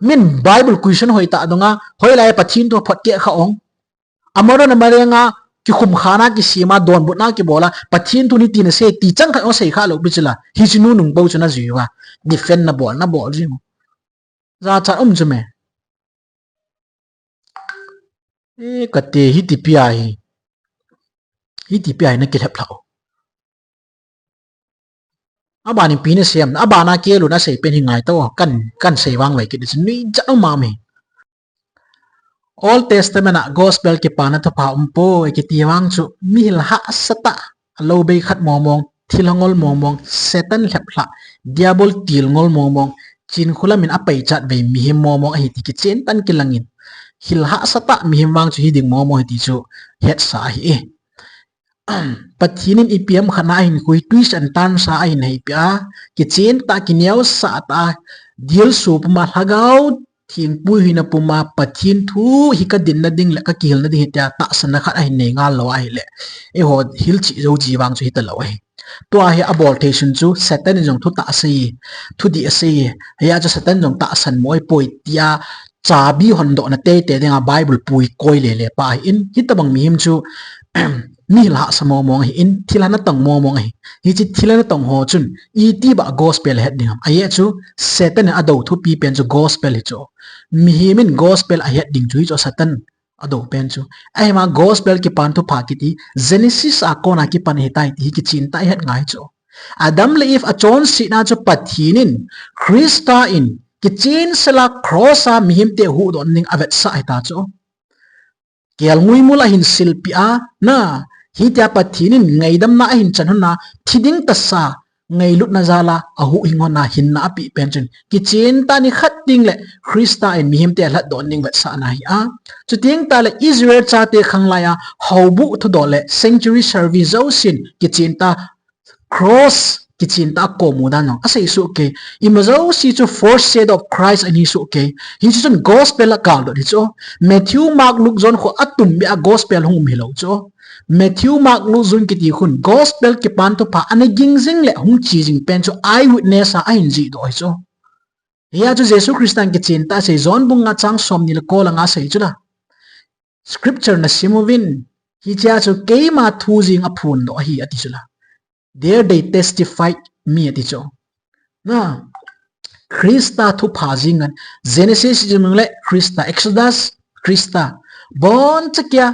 Min Bible question hoi ta donga, hoilai Pathen thu photke kha ong. Amaro na marenga, kikhum khana kisima, donbutna kibola, Pathen thu ni ti na sei, ti chang khat ong sei kha lou pi chu la. Hichu nu nung bou chu na jui uva. Defend nabol, nabol jing. Jachat um chu me. E, kati hiti pi a hi. Hiti pi a hi na kilhep lhau. Abana pi na sem, abana kelu na sei pen hi ngai tau, kan, kan sei vang vai kit, nui jat um am hi. Old Testament a gospel kipana thupha um poi, kiti vang chu, mi hil hahsa tah, lou bei khat mong mong, thil ngol mong mong, Satan lhep lha, Diabol til ngol mong mong, Chinkholam in apaichat vei mihem mong mong ahi ti kichen tah in kilangin. Hil hahsa tah mihem vang chu hiding mong mong ahi ti chu hetsa ahi e. Pathen in ipi ham khat na ahin khui, twist and turn sa ahin heipeh a, kichen tah kineosah tah, dilsu puma lhagao thengpu hina puma Pathen thu hi ka dinna ding le ka kihilna ding hi tia tahsanna khat ahin nei ngal lou ahile. Eiho hil chih jou chi vang chu hita lou ahi. Tua hi abol thei sun chu Satan in jong thutah asei, thudih asei. Hia chu Satan jong tahsan mo ahipoi tia chabi hondohna teitei dinga Bible pui koi lele pa ahin. Hitabang mihem chu mi hil hahsa mong mong ahin, thil hana tong mong mong ahi. Hichi thil hana tong ho chun, iti ba gospel ahet ding ham. Ajeh chu Satan in adou thupi pen chu gospel hi chu. Mihem in gospel ahet ding chu hi chu Satan adou pen chu. Ahima gospel kipan thupha kiti, Genesis a kona kipan ahitai ti hi kichen tah a ihet ngai chu. Adam le Eve achonsetna chu Pathen in, Christa in, kichen sela cross a mihem te huhdoh ding avetsah ahita chu. Kelngoi mol ahin silpeh a, na, hitia Pathen in ngaidamna ahin chan hon a, thi ding tahsa, ngailutna jal a, ahuhhing hon a, hinna apeh pen chun. Kichen tah ni khat ding le, Christa in mihem te alhatdoh ding vetsahna ahi a. Chuteng tah le Israel chate khanglai a, houbuh thudol le, sanctuary service jousen, kichen tah, cross kichen tah a kom u dan jong asei soh kei. Ima jouse chu foreshadow of Christ ahi soh kei. Hichu chun gospel a galdot hi chu. Matthew, Mark, Luke, John khu atum beh a gospel hung um hilou chu. Matthew, Mark, Luke, John kiti khun gospel kipan thupha ana ging jing le hung che jing pen chu eyewitness a ahin jihdoh hi chu. Hia chu Jesu Christa in kichen tah asei John bung nga chang somni le ko le nga asei chu la. Scripture na sim uvin, hichea chu keima thu jeng aphondoh ahi ati chu la. There they testified me ati chu. Na, Christa thupha jeng an, Genesis jeng le Christa, Exodus, Christa. Boncha kia,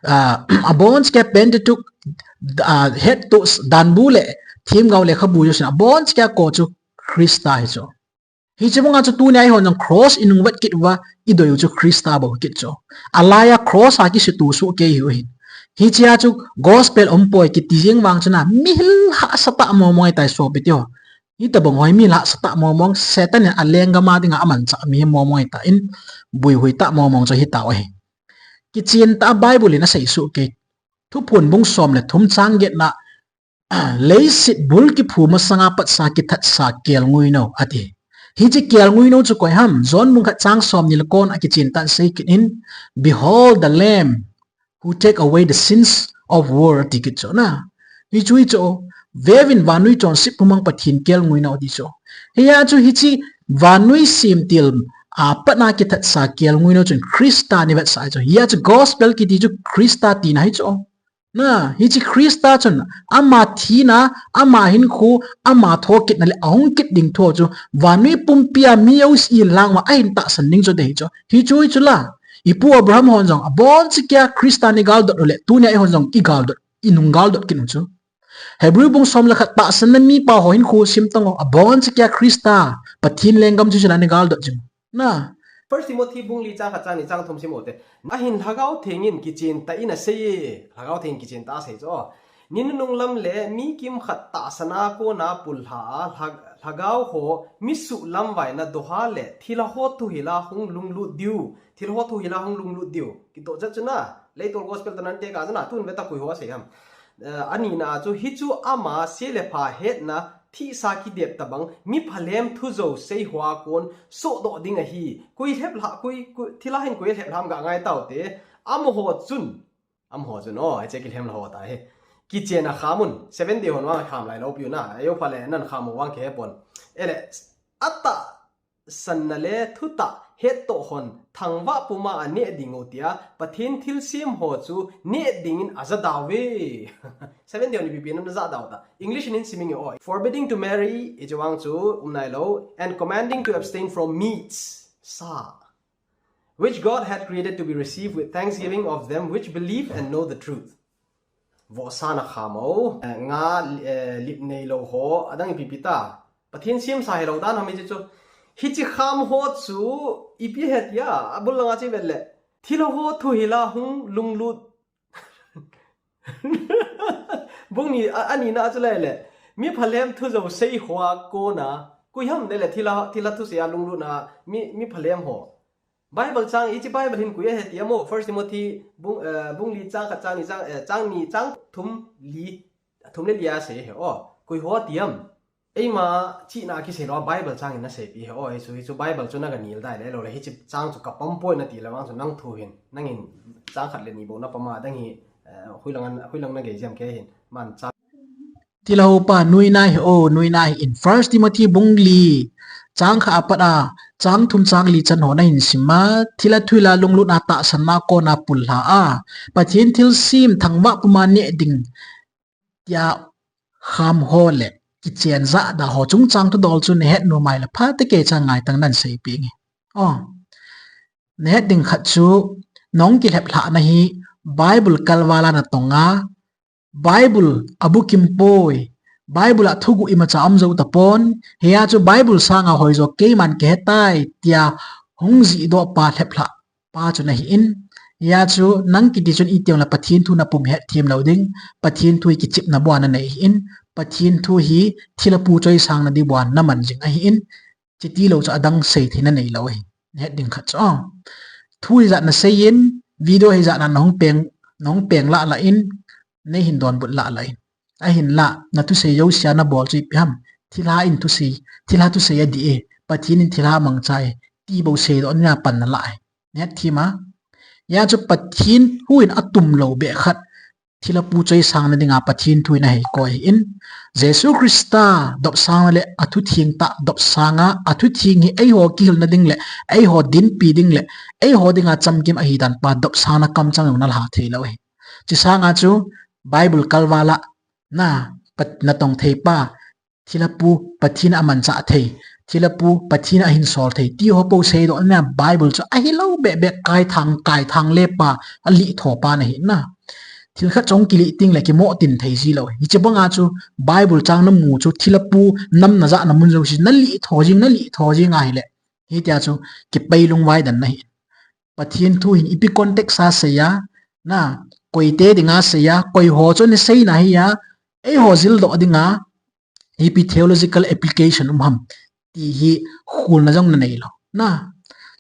ah, aboncha kia Pentateuch, ah, het to danbu le, themgao lekhabu jousen, aboncha kia ko chu Christa hi chu. Hiche banga chu tunia eihon jong cross inung vet kit uva, idei u chu Christa bou kit chu. Alai a cross a kisuto soh kei hiu hin. Hichea chu gospel umpoi kiti jeng vang chun a, mi hil hahsa tah mong mong ahitai sopi teho. Hitobang ho hi mi hil hahsa tah mong mong, Satan in alenggam a dinga amanchah mihem mong mong ahitan, buihui tah mong mong chu hitau ahi. Kichen tah a Bible in asei soh kei. Thuphon bung som le thum chang getna, Leiset bul kiphu masanga patsa kithatsa kelngoi nou, ati. Hiche kelngoi nou chu koi ham, John bung khat chang somni le ko a kichen tah in asei kit in, "Behold the Lamb who take away the sins of world," ati kit chu na. Hichu hichu, veuvin vannoi chonset pumang Pathen kelngoi nou ati chu. Hia chu hiche vannoi semtil a patna kithatsa kelngoi nou chun Christa ni vetsah chu. Hia chu gospel kiti chu Christa tina hi chu. Na, hiche Christa chun, ama thina, ama hinkho, ama thokitna le ahung kit ding thu chu, vannoi pumpia mi jouse lang uva ahin tahsan ding chu ahi chu. Hichu hichu la, ipu Abraham hon jong, aboncha kia Christa ni galdot u le, tunia eihon jong igaldot, inung galdot kit u chu. Hebrew bung som le khat tahsanna mipa ho hinkho sim tang u, aboncha kia Christa, Pathen lenggam chu chun ani galdot jing. Na. First Timothy bung li chang khat chang ni chang thum sim u te. Ahin Lhagao Theng in kichen tah in asei e. Lhagao Theng in kichen tah asei chu. Ni nunung lam le mi kimkhat tahsan a kona pullha a, lha-, lhagao ho mi suhlamvaina doha le thilha ho thuhil a hung lunglut diu, thilha ho thuhil a hung lunglut diu. Kitoh chet chu na, leitol gospel toh nan tekah chu na, tun veta koi ho asei ham. Eh, anina chu, hichu ama se le pha hetna, thihsa kidep tabang, mi phalhem thu jou sei hoa kon sohdoh ding ahi. Koi lhep lha, koi, koi, thilha hin koi lhep lham ga ngai taute. Amaho chun, amaho chun, oh, hiche kilhem lha ho ta hi. Kichen a kham un, Seventh Day hon vang kham lai lou piu na, ajo pha le nan kham u vang kihe pon. Ele, atahsanna le thutah hettoh hon thangvah puma aneh ding u tia, Pathen thilsem ho chu neh dingin aja dauve. Seventh Day hon ipi pi na aja dau ta. English in siming o. Forbidding to marry, hiche vang chu um nai lou, and commanding to abstain from meats, sa, which God had created to be received with thanksgiving of them which believe and know the truth. Vohsa na kham o, eh, nga, eh, lip nei lou ho, adang ipi pi ta. Pathen semsa hilou dan ham hiche chu. Hiche kham ho chu, ipi he tia, abul langa che vel le. Thilha ho thuhil a hung lunglut. Bung ni, a, anina chu le le. Mi phalhem thu jou sei hoa kona. Koi ham le le thilha, thilha thusei a lunglut na, mi, mi phalhem ho. Bible chang, hiche Bible hin koi ahe ti amo, First Timothy bung, eh, bung li chang khat chang ni chang, eh, chang ni chang thum li, thum le li a sei he o, koi ho ti am. Eima chihna kisei lou a Bible chang in asei pi he o, hichu, hichu Bible chu na ga nil dai le lou le, hiche chang chu ka pom poi na ti le vang chu nang thu hin, nangin chang khat le ni bou na pom a, dang hi, eh, hoilang an, hoilang na gei jam kei hin, man chang. Thilha ho pa, nuina hi o, nuina hi in. First Timothy bung li, chang khat apat a, chang thum chang li chan ho na hin sim a, thilha thuhil a lunglut a tahsan a kona pullha a, Pathen thilsem thangvah puma neh ding tia kham ho le kichen ja da ho chungchang thudol chu na het nom a le pha te kei chang ngai tang nan sei pi nge. Oh. Na het ding khat chu nong kilhep lhah na hi Bible kalval a na tong a, Bible abukim poi. Bible a thuguh imacha um jou tapon. Hia chu Bible sanga hoi jo keiman kihe tai tia hung jih doh pa lhep lhah pa chu na hi in. Hia chu nang kiti chun itiang le Pathen thu na pum het them lou ding. Pathen thu hi kichepna bou a na nei hi in. Pathen thu hi thilha pu choisang na di bou a na man jing ahi in. Chiti lou chu adang sei thei na nei lou ahi. Na het ding khat chu. Thu hijat na sei in, video hijat na na hung peng, na hung peng lah lah in, nei hin donbut lah lah in. Ahinlah, na thusei jouse a na bol chu ipi ham. Thilha in thusei, thilha thusei adih e, Pathen in thilha mangcha e, ti bou seidoh na pan na lah e. Na het them a. Hia chu Pathen thu in atum lou beh khat. Thilha pu choisang na dinga Pathen thu in ahei koi ahi in. Jesu Christa dopsang na le athutheng tah dopsang a, athutheng hi eiho kihil na ding le, eiho dinpi ding le, eiho dinga chamkim ahi dan pa dopsang na kamchang jong na lha thei lou ahi. Chusanga chu Bible kalval a na, pat-, na tong thei pa, thilha pu Pathen a manchah thei, thilha pu Pathen a hinsol thei, ti ho pou seidoh na Bible chu ahi lou beh beh kaithang, kaithang le pa, alih tho pa na hi na. Thil khat chong kilih ting le kimoh tin thei ji lou. Hiche banga chu Bible chang na mu chu thilha pu nam na jah na mun jouse na lih tho jing, na lih tho jing ahi le. Hitia chu kipei lungvai dan na hi. Pathen thu hin ipi context a sei a, na, koite dinga sei a, koi ho chu ni sei na hi a, eiho jildoh dinga, ipi theological application um ham, ti hi khulna jong na nei lou. Na,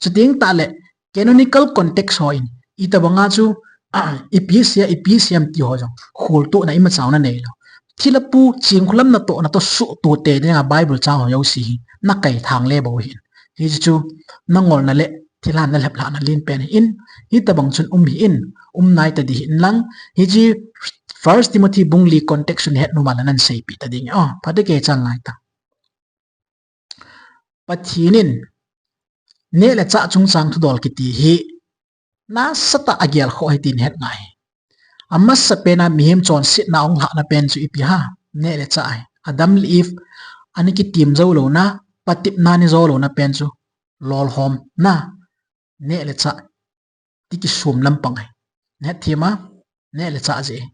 chuteng tah le, canonical context ho in, itobanga chu, ah, ipi sei a, ipi sei ham ti ho jong, khultohna imacha jong na nei lou. Thilha pu, chingkhulam natoh, natoh suhtoh te dinga Bible chang ho jouse hi, na kaithang le bou hin. Hichu, na ngolna le, thilha na lhep lhah na len pen in, hitobang chun um hi in, um nai ta di hin lang, hiche First Timothy bung li context chun het nom a le nan seipi ta ding. Oh, pha te kei chang ngai ta. Pathen in, neh le chah chungchang thudol kiti hi, nasatah a agel khoh ahi tin het ngai. Amasapen a mihem chonsetna ahung lhahna pen chu ipi ham, neh le chah ahi. Adam le Eve, ana kitem jou louna, patepna ana jo louna pen chu, lolhomna, neh le chah, ti kisum lampang ahi. Na het them a, neh le chah jeh.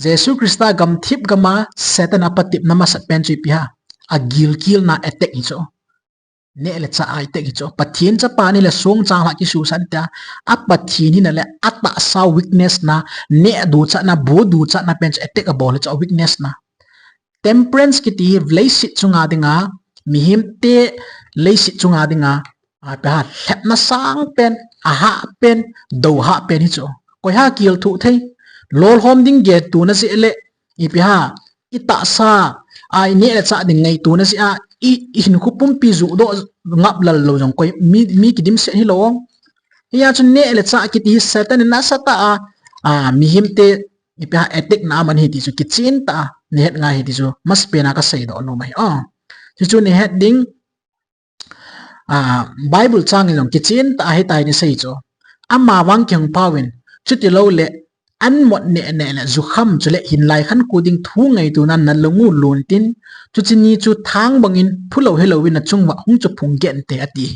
Jesu Christa gamthip gam a Satan a patepna masat pen chu ipi ham, agilkelna attack hi chu. Neh le chah a attack hi chu. Pathen chapa nahile songchang lhah kisuhsah in tia. A Pathen hina le atahsa weakness na, neh duchatna, bu duchatna pen chu attack abol hi chu, a weakness na. Temperance kiti hi leiset chunga dinga, mihemte leiset chunga dinga, a, ipi ham, lhepna sang pen, ahah pen, dou hah pen hi chu. Koi ham kil thuh thei. Lolhom ding gel tuna jeh le, ipi ham, i tahsa, a, i neh le chah ding ngaituna jeh a, i, i hinkho pumpi juhdoh ngap lal lou jong koi mi, mi kidimset hilou. Hia chu neh le chah kiti hi Satan in nasatah a, a, mihemte, ipi ham, attack na aman ahi ti chu kichen tah a nahet ngai ahi ti chu masapen a kaseidoh nom ahi. O, hichu nahet ding, a, Bible chang in jong kichen tah a hitia hi ana sei chu. Amavang kihung phauvin, chutilou le, an mot neh neh le jukham chule hinlai khankho ding thu ngaituna nalung u lon tin, chuche ni chu thang bangin phulou helouvin nachung uva hung chu phung geh inte ati.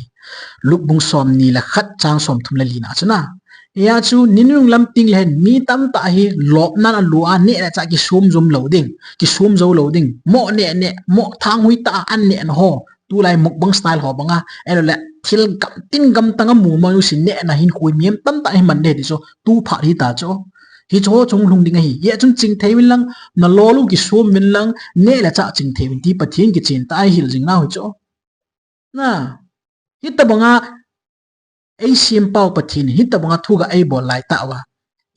Luke bung somni le khat chang somthum le li na chu na. Hia chu ninunung lam tengle hin mi tamtah hi lopna in alu a, neh le chah kisumjom lou ding, kisumjou lou ding. Moh neh neh, moh thang hui tah a an neh na ho. Tulai mukbang style ho banga, ahilou le thil gamtin gamtang a mu mo u sin neh na hinkho mihem tamtah hi man ding ti chu, tu phat hita chu. Hichu ho chu hung lhung ding ahi. Hia chun chingthei uvin lang, nalol u kisum uvin lang, neh le chah chingthei uvin ti Pathen kichen tah a ihil jing nau hi chu. Na, hitobanga eisempau Pathen in hitobanga thugah eibol lai tah uva,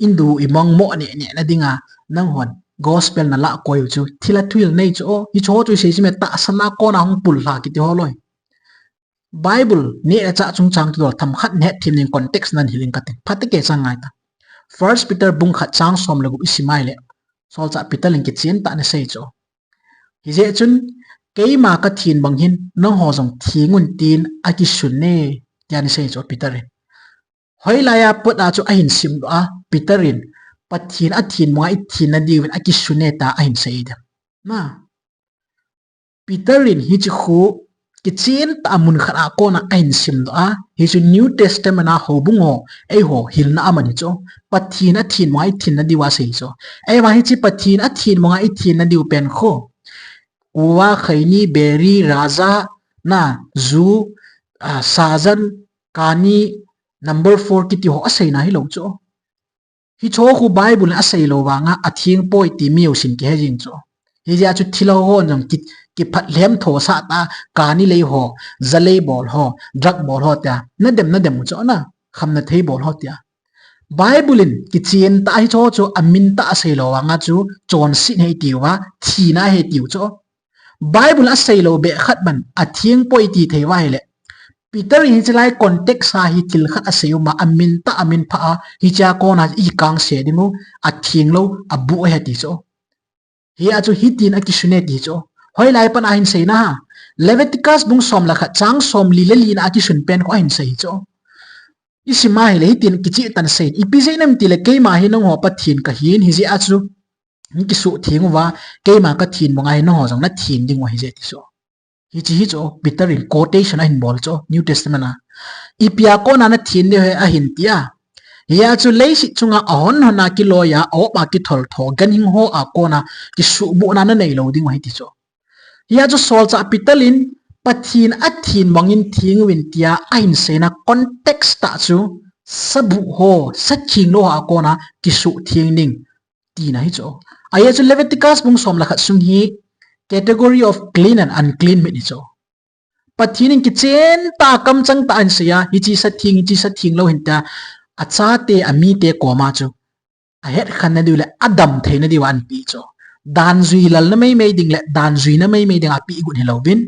indu imong moh neh neh na dinga, nanghon gospel nalah koi u chu, thil a thuhil nei chu o, hichu ho chu isei chu me, tahsan a kona hung pullha kiti ho loi. Bible neh le chah chungchang thudol themkhat nahet them ding, context na nahil in kati. Phat tah a chang ngai ta. First Peter bung khat chang som le gup isim a ahile, solchah Peter in kichen tah a anasei chu. Hijeh chun, keima kathen bang hin, nangho jong theng un tin akisun e, tia anasei chu Peter in. Hoilai a pat a chu ahin simdoh a, Peter in, Pathen athen banga ithen nadiuvin akisun e tia ahin sei dem. Na, Peter in hiche khu kichen tah a mun khat a kona ahin simdoh a, hichu New Testament a houbung ho, eiho hilna aman hi chu. Pathen athen banga ithen nadiu asei hi chu. Ahivang hiche Pathen athen banga ithen nadiu pen khu, kuva, khaini, beri, raja, na, ju, a, sajan, kani, number four kiti ho aseina hilou chu. Hichu khu Bible in aseilou vanga atheng poi ti mi jousen kihe jing chu. Hijeh a chu thilha hon jong ki, kiphat lhem thosah tah a, kani lei ho, ja lei bol ho, drug bol ho tia, nadem nadem u chu na, khamna thei bol ho tia. Bible in kichen tah a hichu chu amin tah a aseilou vanga chu chonset ahi tiu va, thina ahi tiu chu. Bible in aseilou beh khat bang atheng poi iti thei uva ahile, Peter in hiche lai context a hi thil khat asei um a, amin tah, amin phah a, hichea kona ikangse ding u, athenglou, abuh ahi ti chu. Hia chu hitin akisun e ti chu. Hoilai pat a ahin seina ham. Leviticus bung som le khat chang somli le li na a kisun pen khu ahin sei hi chu. Isim a ahile hitin kicheh tah in asei in, ipi jeh inem itile keima hi nangho Pathen kahin, hijeh a chu nakisuhtheng uva, keima kathen banga hi nangho jong nathen ding u ahi jeh ti chu. Hiche hi chu Peter in quotation ahin bol chu New Testament a. Ipi a kona nathen diu ahi ahin tia. Hia chu leiset chunga ahon hon a kiloi a, a-op a kithol tho, ganhing ho a kona kisuhbuhna nanei lou ding u ahi ti chu. Hia chu solchah Peter in Pathen athen bangin theng uvin tia ahin seina context tah chu sabuh ho, satheng lou ho a kona kisuhtheng ding tina hi chu. Ahia chu Leviticus bung som le khat sung hi category of clean and unclean meat hi chu. Pathen in kichen tah a kamchang tah a ahin sei a, hiche satheng, hiche satheng lou ahin tia, achate, amite koma chu ahetkhen nadiu le adam theina diuva ahin pe chu. Dan jui lalna meimei ding le dan juina meimei ding a apeh got hilouvin,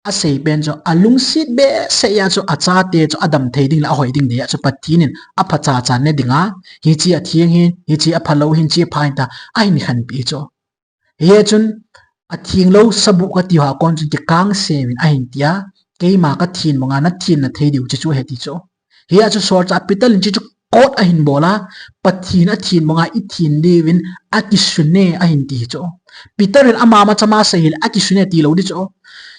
asei pen chu alungset behseh a chu achate chu adam thei ding le ahoi ding dia chu Pathen in apha chacha ne dinga, hiche atheng ahin, hiche aphalou ahin, hiche apha ahin tia ahin khenpeh chu. Hia chun, atheng lou sabuh kati ho a kon chun kikangse uvin ahin tia, keima kathen banga nathen nathei diu hiche chu ahi ti chu. Hia chu solchah Peter in hiche chu quote ahin bol a, Pathen athen banga ithen diuvin akisun e ahin ti hi chu. Peter in ama machama asei hile akisun e tilou di chu.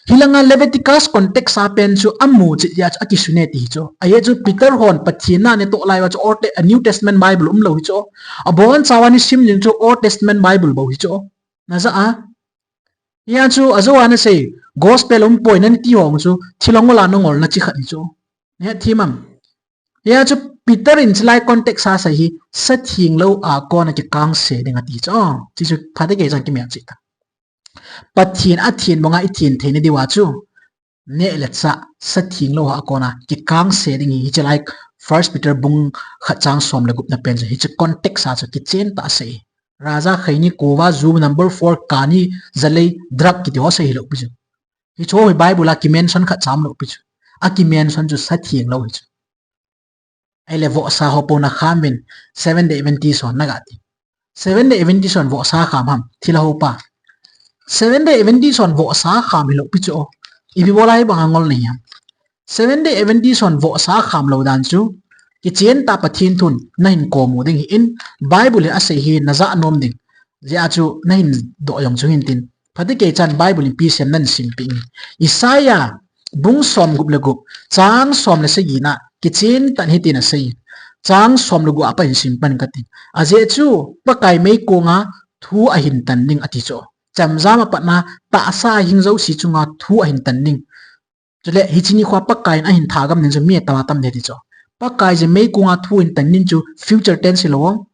Hilanga Leviticus context a pen chu amu chet jeh a chu akisun e ti hi chu. Ahia chu Peter hon Pathen na atoh lai uva chu Old Te-, New Testament Bible umlou hi chu. Abonchauva nasim jing chu Old Testament Bible bou hi chu. Najah a. Hia chu ajou a anasei, Gospel um poi nati ho chu, thilha ngol a nangolna chi khat hi chu. Nahet thim am? Hia chu Peter in chulai context a asei hi, sa thenglou a kona kikangse ding ati chu. Chi chu phatecha kimelchih ta. Pathen a thengbanga i thenthei na diuva chu, neh le chah, sa thenglou a kona kikangse ding hi, hiche lai First Peter bung khat chang som le gupna pen chu, hiche context a chu kichen tah a asei. Raja khaini, kova, ju number four, kani, jalei, drug kiti ho asei hilou pi chu. Hiche ho hi Bible a kimention khat cha umlou pi chu. Akimention chu sa thenglou hi chu. Ahile vohsa ho pou nakham uvin, Seventh Day Adventist ho naga ti. Seventh Day Adventist hon vohsa kham ham, thilha ho pa. Seventh Day Adventist hon vohsa kham hilou pi chu. Ipi bola hibanga ngol nahi ham? Seventh Day Adventist hon vohsa kham lou dan chu, kichen tah Pathen thun nahin komu ding hi in, Bible in asei hi najah nom ding. Hijeh a chu nahin doh jong chu hin tin. Phatecha in Bible in ipi asei ham nahin simpeh in. Isaiah bung som gup le gup, chang som le sagi na, kichen tah in hitin asei. Chang som le gup a pat hin sim pan kate. Ajeh chu, Pakai meikong a thu ahin tan ding ati chu. Chemjam a pat na, tahsa a hing jouse chunga thu ahin tan ding. Chule, hiche nikho a Pakai in ahin thagam ding chu mi atam atam ding ati chu. Pakai jeh meikong a thu ahin tan ding chu future tense hilou.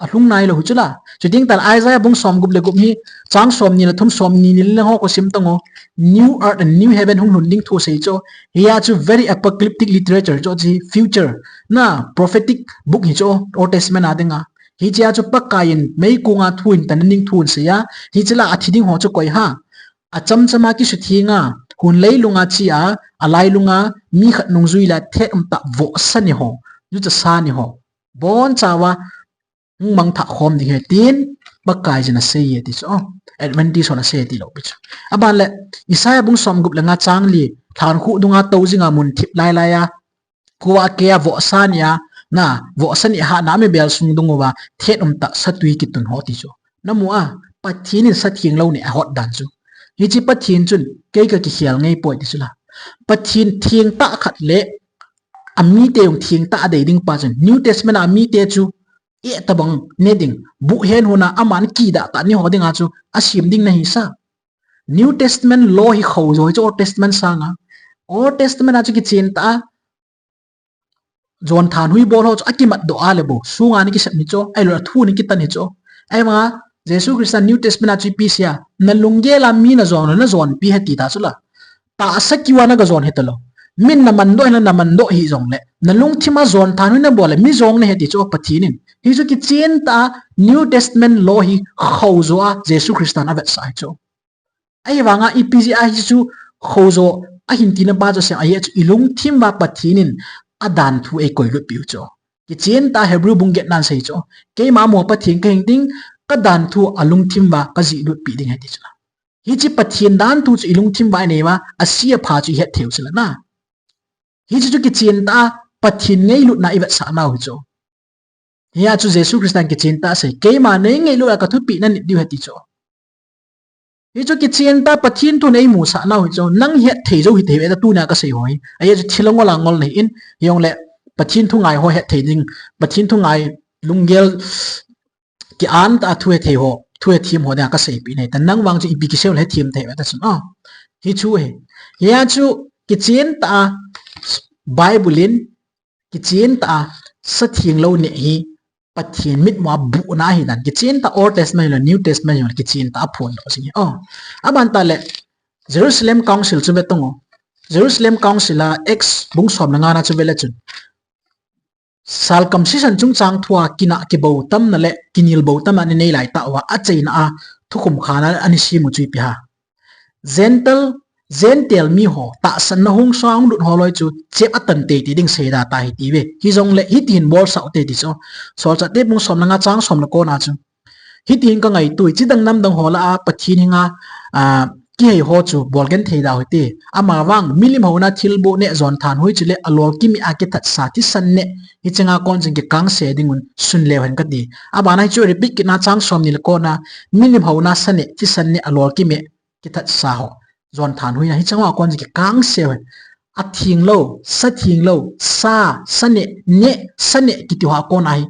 Alhung nailou hi chu la. Chuteng tah le Isaiah bung som gup le gup hi, chang som ni le thum, som ni ni le ho khu sim tan u. New earth and new heaven hung lhun ding thu asei chu. Hia chu very apocalyptic literature chu, chu future. Na, prophetic book hi chu, Old Testament a dinga. Hichea chu Pakai in meikong a thu ahin tan ding thu asei a. Hiche la athi ding ho chu koi ham? Achamcham a kisutheng a, hun leilung a che a, alailung a mi khat nungjui le thet umtah vohsa ni ho, juchasa ni ho, boncha uva hung mangthah khom ding ahi tin, Pakai jeh in asei e ti chu. Adventist hon asei tilou pi chu. Aban le, Isaiah bung som gup le nga chang li, lhankhuh dunga tou jinga mun thip lai lai a, kua kei a vohsa ni a, na, vohsa ni a hahna mi bel sung dung uva, thet umtah satui kitun ho ti chu. Namu a, Pathen in sa thenglou neh ahot dan chu. Hiche Pathen chun, kei kakikhel ngei poi ti chu la. Pathen theng tah khat le, amite jong theng tah a dei ding pa chun, New Testament a amite chu, eh, tabang ne ding, buh hen hon a, aman kidah tah ni ho dinga chu, asem ding nahi sa. New Testament law hi khoh jo hi chu Old Testament sanga. Old Testament a chu kichen tah a, jon thanhoi bol ho chu akimat doh a le bou, sunga ana kisep hi chu, ahilou le thu ana kitan hi chu. Ahivanga, Jesu Christa New Testament a chu ipi asei a, nalunggel a mi najon lou, najonpi ahi ti ta chu la. Tahsa kiu a naga jon hita lou. Min naman doh hih le naman doh hih jongle, nalungthim a jon thanhoi nabol le, mi jong nahi ti chu Pathen in. Hichu kichen tah a New Testament law hi khoh jo a Jesu Christa in avetsah hi chu. Ahivanga ipi jeh a hichu khoh jo ahin tina pa chu asei em, ajeh chu ilungthim uva Pathen in adan thu eikoi lutpi u chu. Kichen tah a Hebrew bung get na in asei chu. Keima mo Pathen kahi ding, kadan thu alungthim uva kajih lutpi ding ahi ti chu la. Hiche Pathen dan thu chu ilungthim uva inei uva, ase apha chu ihet thei u chu la na. Hiche chu kichen tah a Pathen ngailutna ivetsah nau hi chu. Hia chu Jesu Christa in kichen tah a asei, keima neingailut a kathupeh nanit diu ahi ti chu. Hichu kichen tah a Pathen thu neimusah nau hi chu, nang het thei jou hite ve ta tunia kasei ho hi. Ajeh chu thilha ngol a ngol nahi in, hijongle Pathen thu ngai ho het thei ding, Pathen thu ngai lunggel ki-an tah a thu hethem ho, thu hethem ho dinga kaseipeh nahi ta, nang vang chu ipi kisei le hethem thei ve ta chun, a. Hichu ahi. Hia chu kichen tah a Bible in kichen tah a sa thenglou neh hi Pathen mitmu a buhna ahi dan. Kichen tah a Old Testament hilou, New Testament hilou, kichen tah a aphondoh jing ahi. O. Aban tah le Jerusalem Council chu ve tang u. Jerusalem Council a Acts bung som le nga na chu ve le chun, circumcision chungchang thua kinah kibou tamna le kinel bou tamna ana nei lai tah uva, achaina a thukhum khat ana sem u chu ipi ham? Gentile, Gentile mi ho, tahsanna hung sua hung lut ho loi chu chep atan teitei ding seida ta ahi ti ve. Hijongle hiti hin bolsah u hite ti chu. Solchahte bung som le nga chang som le ko na chu. Hiti hin kangaito e, chidang namdang ho lah a Pathen henga, a, kihei ho chu bolgenthei da u hite. Amavang milim houna thilboh neh, jon thanhoi chule alol kimeh a kithatsa thisan neh, hiche nga kon chun kikangse ding un sun leu hen kati. Abana hichu repeat kit na chang som ni le ko na, milim houna sa neh, thisan neh, alol kimeh, kithatsa ho, jon thanhoi na, hiche nga kon chun kikangse u hen. Athenglou, sa thenglou, sa, sa neh, neh, sa neh kiti ho a kon ahi,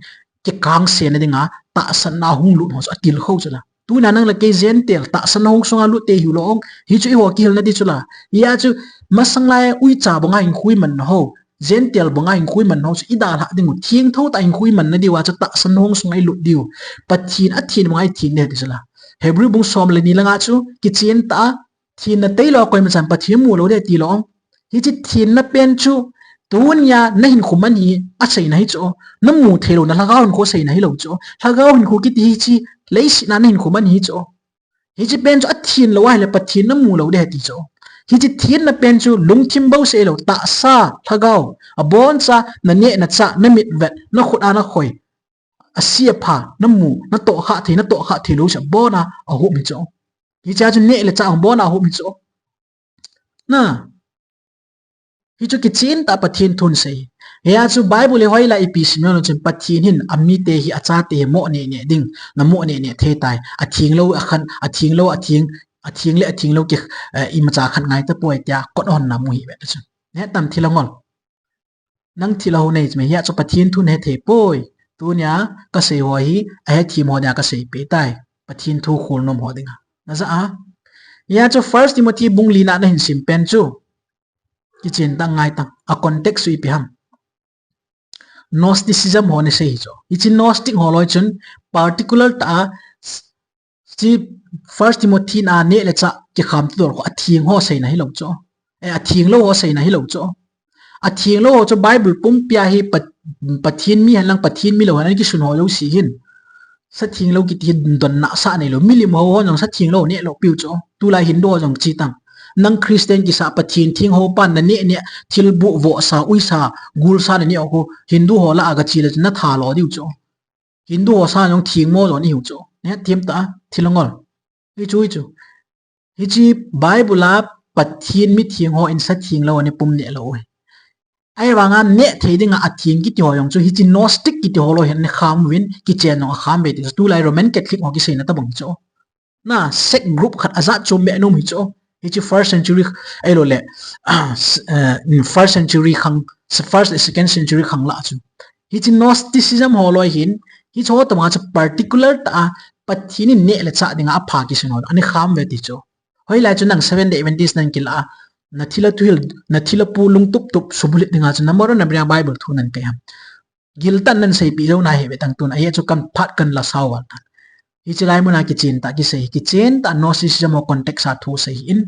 kikangse na dinga tahsanna hung lut ho chu atilkhou chu la. Tuna nang le kei Gentile tahsan hong sunga lut te hiu lo ong. Hichu eiho kihilna di chu la. Hia chu masang lai uicha banga hinkho imanna ho, Gentile banga hinkho imanna ho chu idalhah ding u. Thengtho tah hinkho imanna diu a chu tahsan hong sunga ilut diu. Pathen athen banga ithen ding ahi ti chu la. Hebrew bung som le ni langa chu kichen tah a, thenna tailou a koima chan Pathen mu lou ding ahi ti lo ong. Hiche thenna pen chu tunia nahinkho man hi aseina hi chu. Namu theilou na lhagao hinkho seina hilou chu. Lhagao hinkho kiti hiche leiset a nahinkho man hi chu. Hiche pen chu athen lou ahile Pathen namu lou ding ahi ti chu. Hiche thenna pen chu lungthim bouseh lou, tahsa, lhagao, aboncha naneh nachah, namitvet, nakhut a nakhoi, ase apha, namu, natohkhah thei, natohkhah theilou chu abona ahup hi chu. Hichea chu neh le chah abona ahup hi chu. Na. Hichu kichen tah Pathen thun sei. Hia chu Bible hi hoilai ipi sim jong chun Pathen hin amite hi, achate hi mo neh neh ding, namo neh neh thei tai. Athenglou akhan, athenglou, atheng, atheng le athenglou ki, eh, imacha khat ngai tapoi tia kot honna mu hi ve ta chu. Neh tam thil angol. Nang thil aho nei chu me hia chu Pathen thu nahe thei poi. Tunia kasei ho hi, ahethem ho dinga kasei peh tai. Pathen thu kholnom ho dinga. Naja a. Hia chu First Timothy bung lina nahin sim pen chu. Kichen tah ngai tang. A context chu ipi ham. Gnosticism ho nasei hi chu. Hiche Gnostic ho loi chun particular tah a Chi First Timothy na neh le chah kikham tu dol kho atheng ho seina hilou chu. Eh, athenglou ho seina hilou chu. Athenglou ho chu Bible pumpia hi Pat-, Pathen mi henlang Pathen mi lou hen kisun ho jouse hin. Sa thenglou kiti hi donna sa neilou. Milim ho ho jong sa thenglou neh lou piu chu. Tulai Hindu ho jong chi tang. Nang Christian kisa Pathen theng ho pan naneh neh thil bu vohsa, uisa, gulsa naneh ho Hindu ho lah a gache le chu natha lo diu chu. Hindu ho sa jong thengmo jo nahiu chu. Nahethem tah a, thil angol. Hichu, hichu. Hiche Bible a Pathen mi theng ho in sa thenglou ana pum neh lou u hi. Ahivanga neh thei dinga atheng kiti ho jong chu hiche Gnostic kiti ho loi hin ana kham uvin, kichen jong akham ve ti chu. Tulai Roman Catholic ho kiseina tobang chu. Na, sect group khat ajat chom be nom hi chu. Hiche first century, ahilou le, ah, s-, eh, first century khang, s-, first, second century khang lah chu. Hiche Gnosticism ho loi hin, hiche ho tobang chu particular tah a, Pathen in neh le chah dinga apha kisin ho, ana kham ve ti chu. Hoilai chu nang Seventh Day Adventist nang kila a, nathil a thuhil, nathil a pu lungtup tup subulit dinga chu, namaro nabria Bible thu nan kai ham. Giltan nan seipeh jou nahi ve tang tun, ahi chu kan phat kan la sao val tan. Hiche lai muna kichen tah kisei, kichen tah Gnosticism ho context a thu sei in,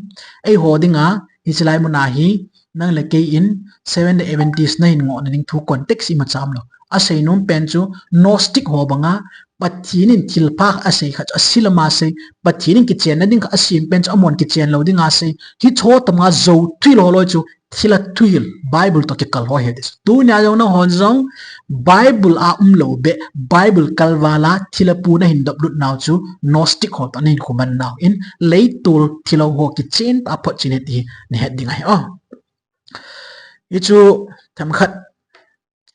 eiho dinga, hiche lai muna hi, nang le kei in, Seventh Day Adventist nahin ngohna ding thu context imacha umlou. Asei nom pen chu, Gnostic ho banga, Pathen in thilpha asei khat chu, asilama sei, Pathen in kichenna ding khat asem pen chu, amon kichen lou dinga sei, hiche ho tobanga jou thuhil ho loi chu, thil a thuhil, Bible toh kikal ho ahi ti chu. Tunia jong nahon jong, Bible a umlou beh, Bible kalval a thil a pu nahin doplut nau chu, Gnostic ho toh nahin khuman nau in, leitol thilou ho kichen tah a photchen ahi ti hi, nahet ding ahi. Oh. Hichu, themkhat,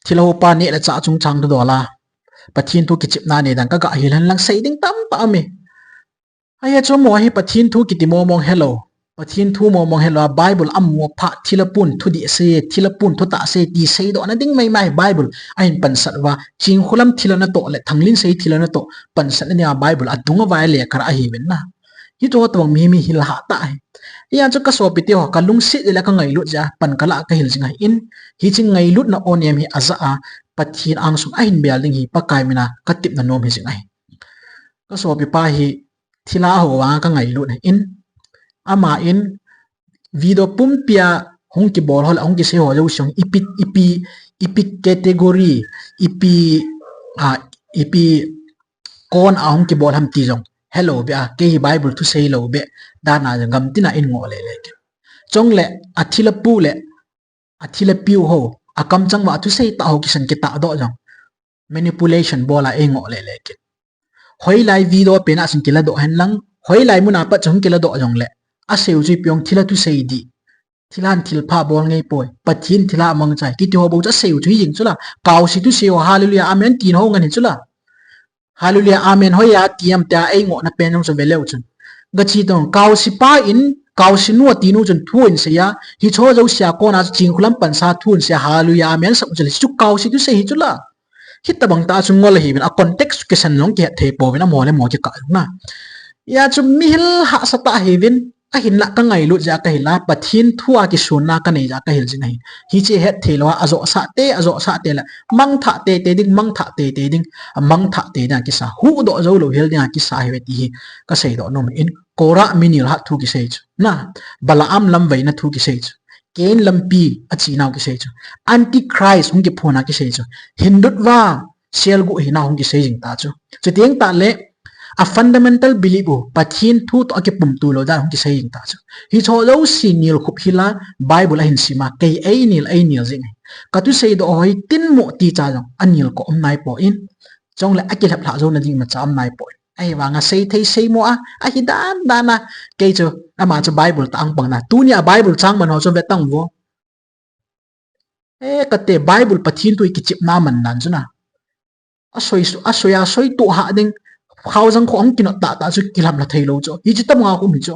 thilou pa neh le chah chungchang thu dol a. Pathen thu kichepna nei dan kaga hil hen lang sei ding tamtah aume. Ahi chu mo hi Pathen thu kiti momong helou. Pathen thu momong helou a Bible a mu pha thil a pun thudih sei, thil a pun thutah sei ti seidohna ding maimai Bible ahin pansat uva. Chingkhulam thil a natoh le Thanglinsei thil a natoh pansatna dinga Bible adung uva lekha ahi uvin na. Hiche ho tobang mi, mi hil hah tah ahi. Hia chu kasopi teho, kalungset jeh le kangailut jeh a pan kalah kahil jing ahin. Hiche ngailutna onem hi ajah a Pathen angsung ahin bel ding hi Pakai mina katepna nom hi jing ahi. Kasopi pa hi thil a ho vanga kangailut ahin. Ama in video pumpia hung kibol ho le hung kisei ho jouse jong ipi, ipi, ipi category, ipi, ah, ipi kon a hung kibol ham ti jong helou beh a, kei hi Bible thu seilou beh dan a jong gamtina in ngoh lele kit. Chule athil a pu le athil a piu ho, akamchang uva athusei tah ho kisan kitahdoh jong manipulation bol a ei ngoh lele kit. Hoilai video pen a chun kiladoh hen lang, hoilai muna pat chun kiladoh jongle, asei u chu ipi ong thil a thusei dih. Thilhan thilpha bol ngei poi. Pathen thilha mangchai. Kiti ho bou chu asei u chu hijing chu la. Kaosi thusei ho, hallelujah, amen, tin ho ngen hi chu la. Hallelujah, amen, hoiya ti am tia ei ngohna pen jong chu veleu chun. Gachi tong, kaosi pa in, kaosi nu ati nu chun thu in seiya, hiche ho jousea kona chu Chingkhulam pansa thu in seiya, hallelujah, amen, sap u chu le, chu kaosi thusei hi chu la. Hitabang tah chu ngol ahiuvin, a context kisan jong kihet thei pouvin, amo le amo kikah jong na. Hia chu mihil hahsa tah hiuvin, ahinlah ka ngailut jeh a ka hil a, Pathen thu a kisonna ka nei jeh a ka hil jing ahi. Hiche het thei lou a, ajoh sah te, ajoh sah te le, mangthah tei tei ding, mangthah tei tei ding, amangthah tei ding a kisa, huhdoh jou lou hel ding a kisa ahiuve ti hi ka seidoh nom in, Korah mi nilhah thu kisei chu. Na, Balaam lamvaina thu kisei chu. Cain lampi achenau kisei chu. Antichrist hung kiphonna kisei chu. Hindutva, selguh hinau hung kisei jing ta chu. Chuteng tah le, a fundamental belief u, Pathen thu toh akipumtu lou dan hung kisei jing ta chu. Hicheho jouse nilkhup hil a, Bible ahin sim a, kei ei nil, ei nil jing ahi. Ka thuseidoh ho hi tin mo ti cha jong, anilkoh um naipoi. Chule akilhep lhah jouna ding imacha um naipoi. Ahivanga seithei seimo a, ahi dan dan a, kei chu, ama chu Bible tah a hung pang na. Tunia Bible chang man ho chu ve tang vo. E, kate Bible Pathen thu hi kichepna man dan chu na. Asoi, asoi a soi toh hah ding, khaojang kho hung kinot tah tah chu kilhamlha thei lou chu. Hichu tabang a um hi chu.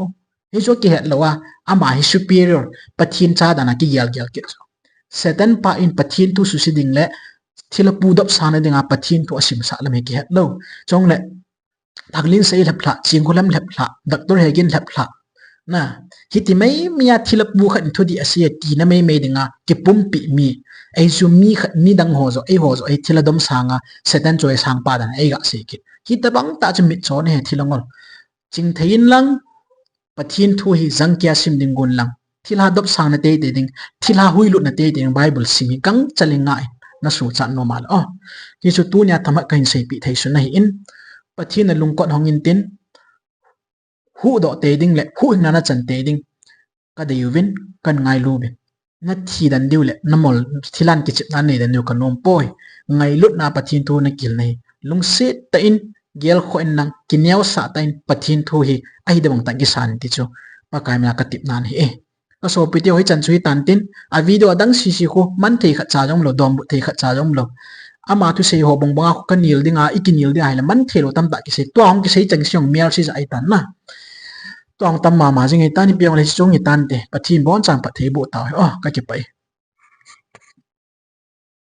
Hichu kihet lou a, ama hi superior, Pathen cha dan a kigel gel kit chu. Satan pa in Pathen thu suse ding le, thilha pu dopsahna dinga Pathen thu asimsah lam hi kihet lou. Chule, Thaklin sei lhep lhah, Chingkholam lhep lhah, Doctor Hegin lhep lhah. Na, hiti mai mai a thilha pu khat in thudih asei e tina mai mai dinga, kipumpi mi. Ei chu mi khat, midang ho joh, eiho joh, ei thilha dom sanga, Satan chu ei sangpa dan, ei ga sei kit. Hitabang tah chu mitcho ahi thilha ngol. Chingthei in lang, Pathen thu hi jangkia sim ding gon lang. Thilha dopsahna tei tei ding, thilha huilutna tei tei ding, Bible sim hi gangchal in ngah in, na suhchat nom a le. O, hichu tunia themkhat kahin seipeh thei sun ahi in, Pathen a lungkot hong in tin, huhdoh tei ding le, huhhingna na chan tei ding, ka dei uvin, kan ngailu uvin. Na thi den diu le, na mol thilhan kichepna nei den diu ka nom poi. Ngailutna Pathen thu na kihil na hi. Lungset tah in, gelkhoh in lang, kineosah tah in, Pathen thu hi, ahi debang tah in kisan ti chu, Pakai mina ka tepna ahi e. Ka sopi teho hichan chu hitan tin, a video adang sisi khu, man thei khat cha jong lou, donbut thei khat cha jong lou. Ama thusei ho bang banga khu ka nil dinga, i kinil ding ahi le, man thei lou tamtah kisei, tua hung kisei cheng song mial si ja ahi tan na. Tua hung tam mama jing ahi tan, ipi hung le chung ahi tan te, Pathen in abonchan phatthei boh tau hen, o, ka kipah e.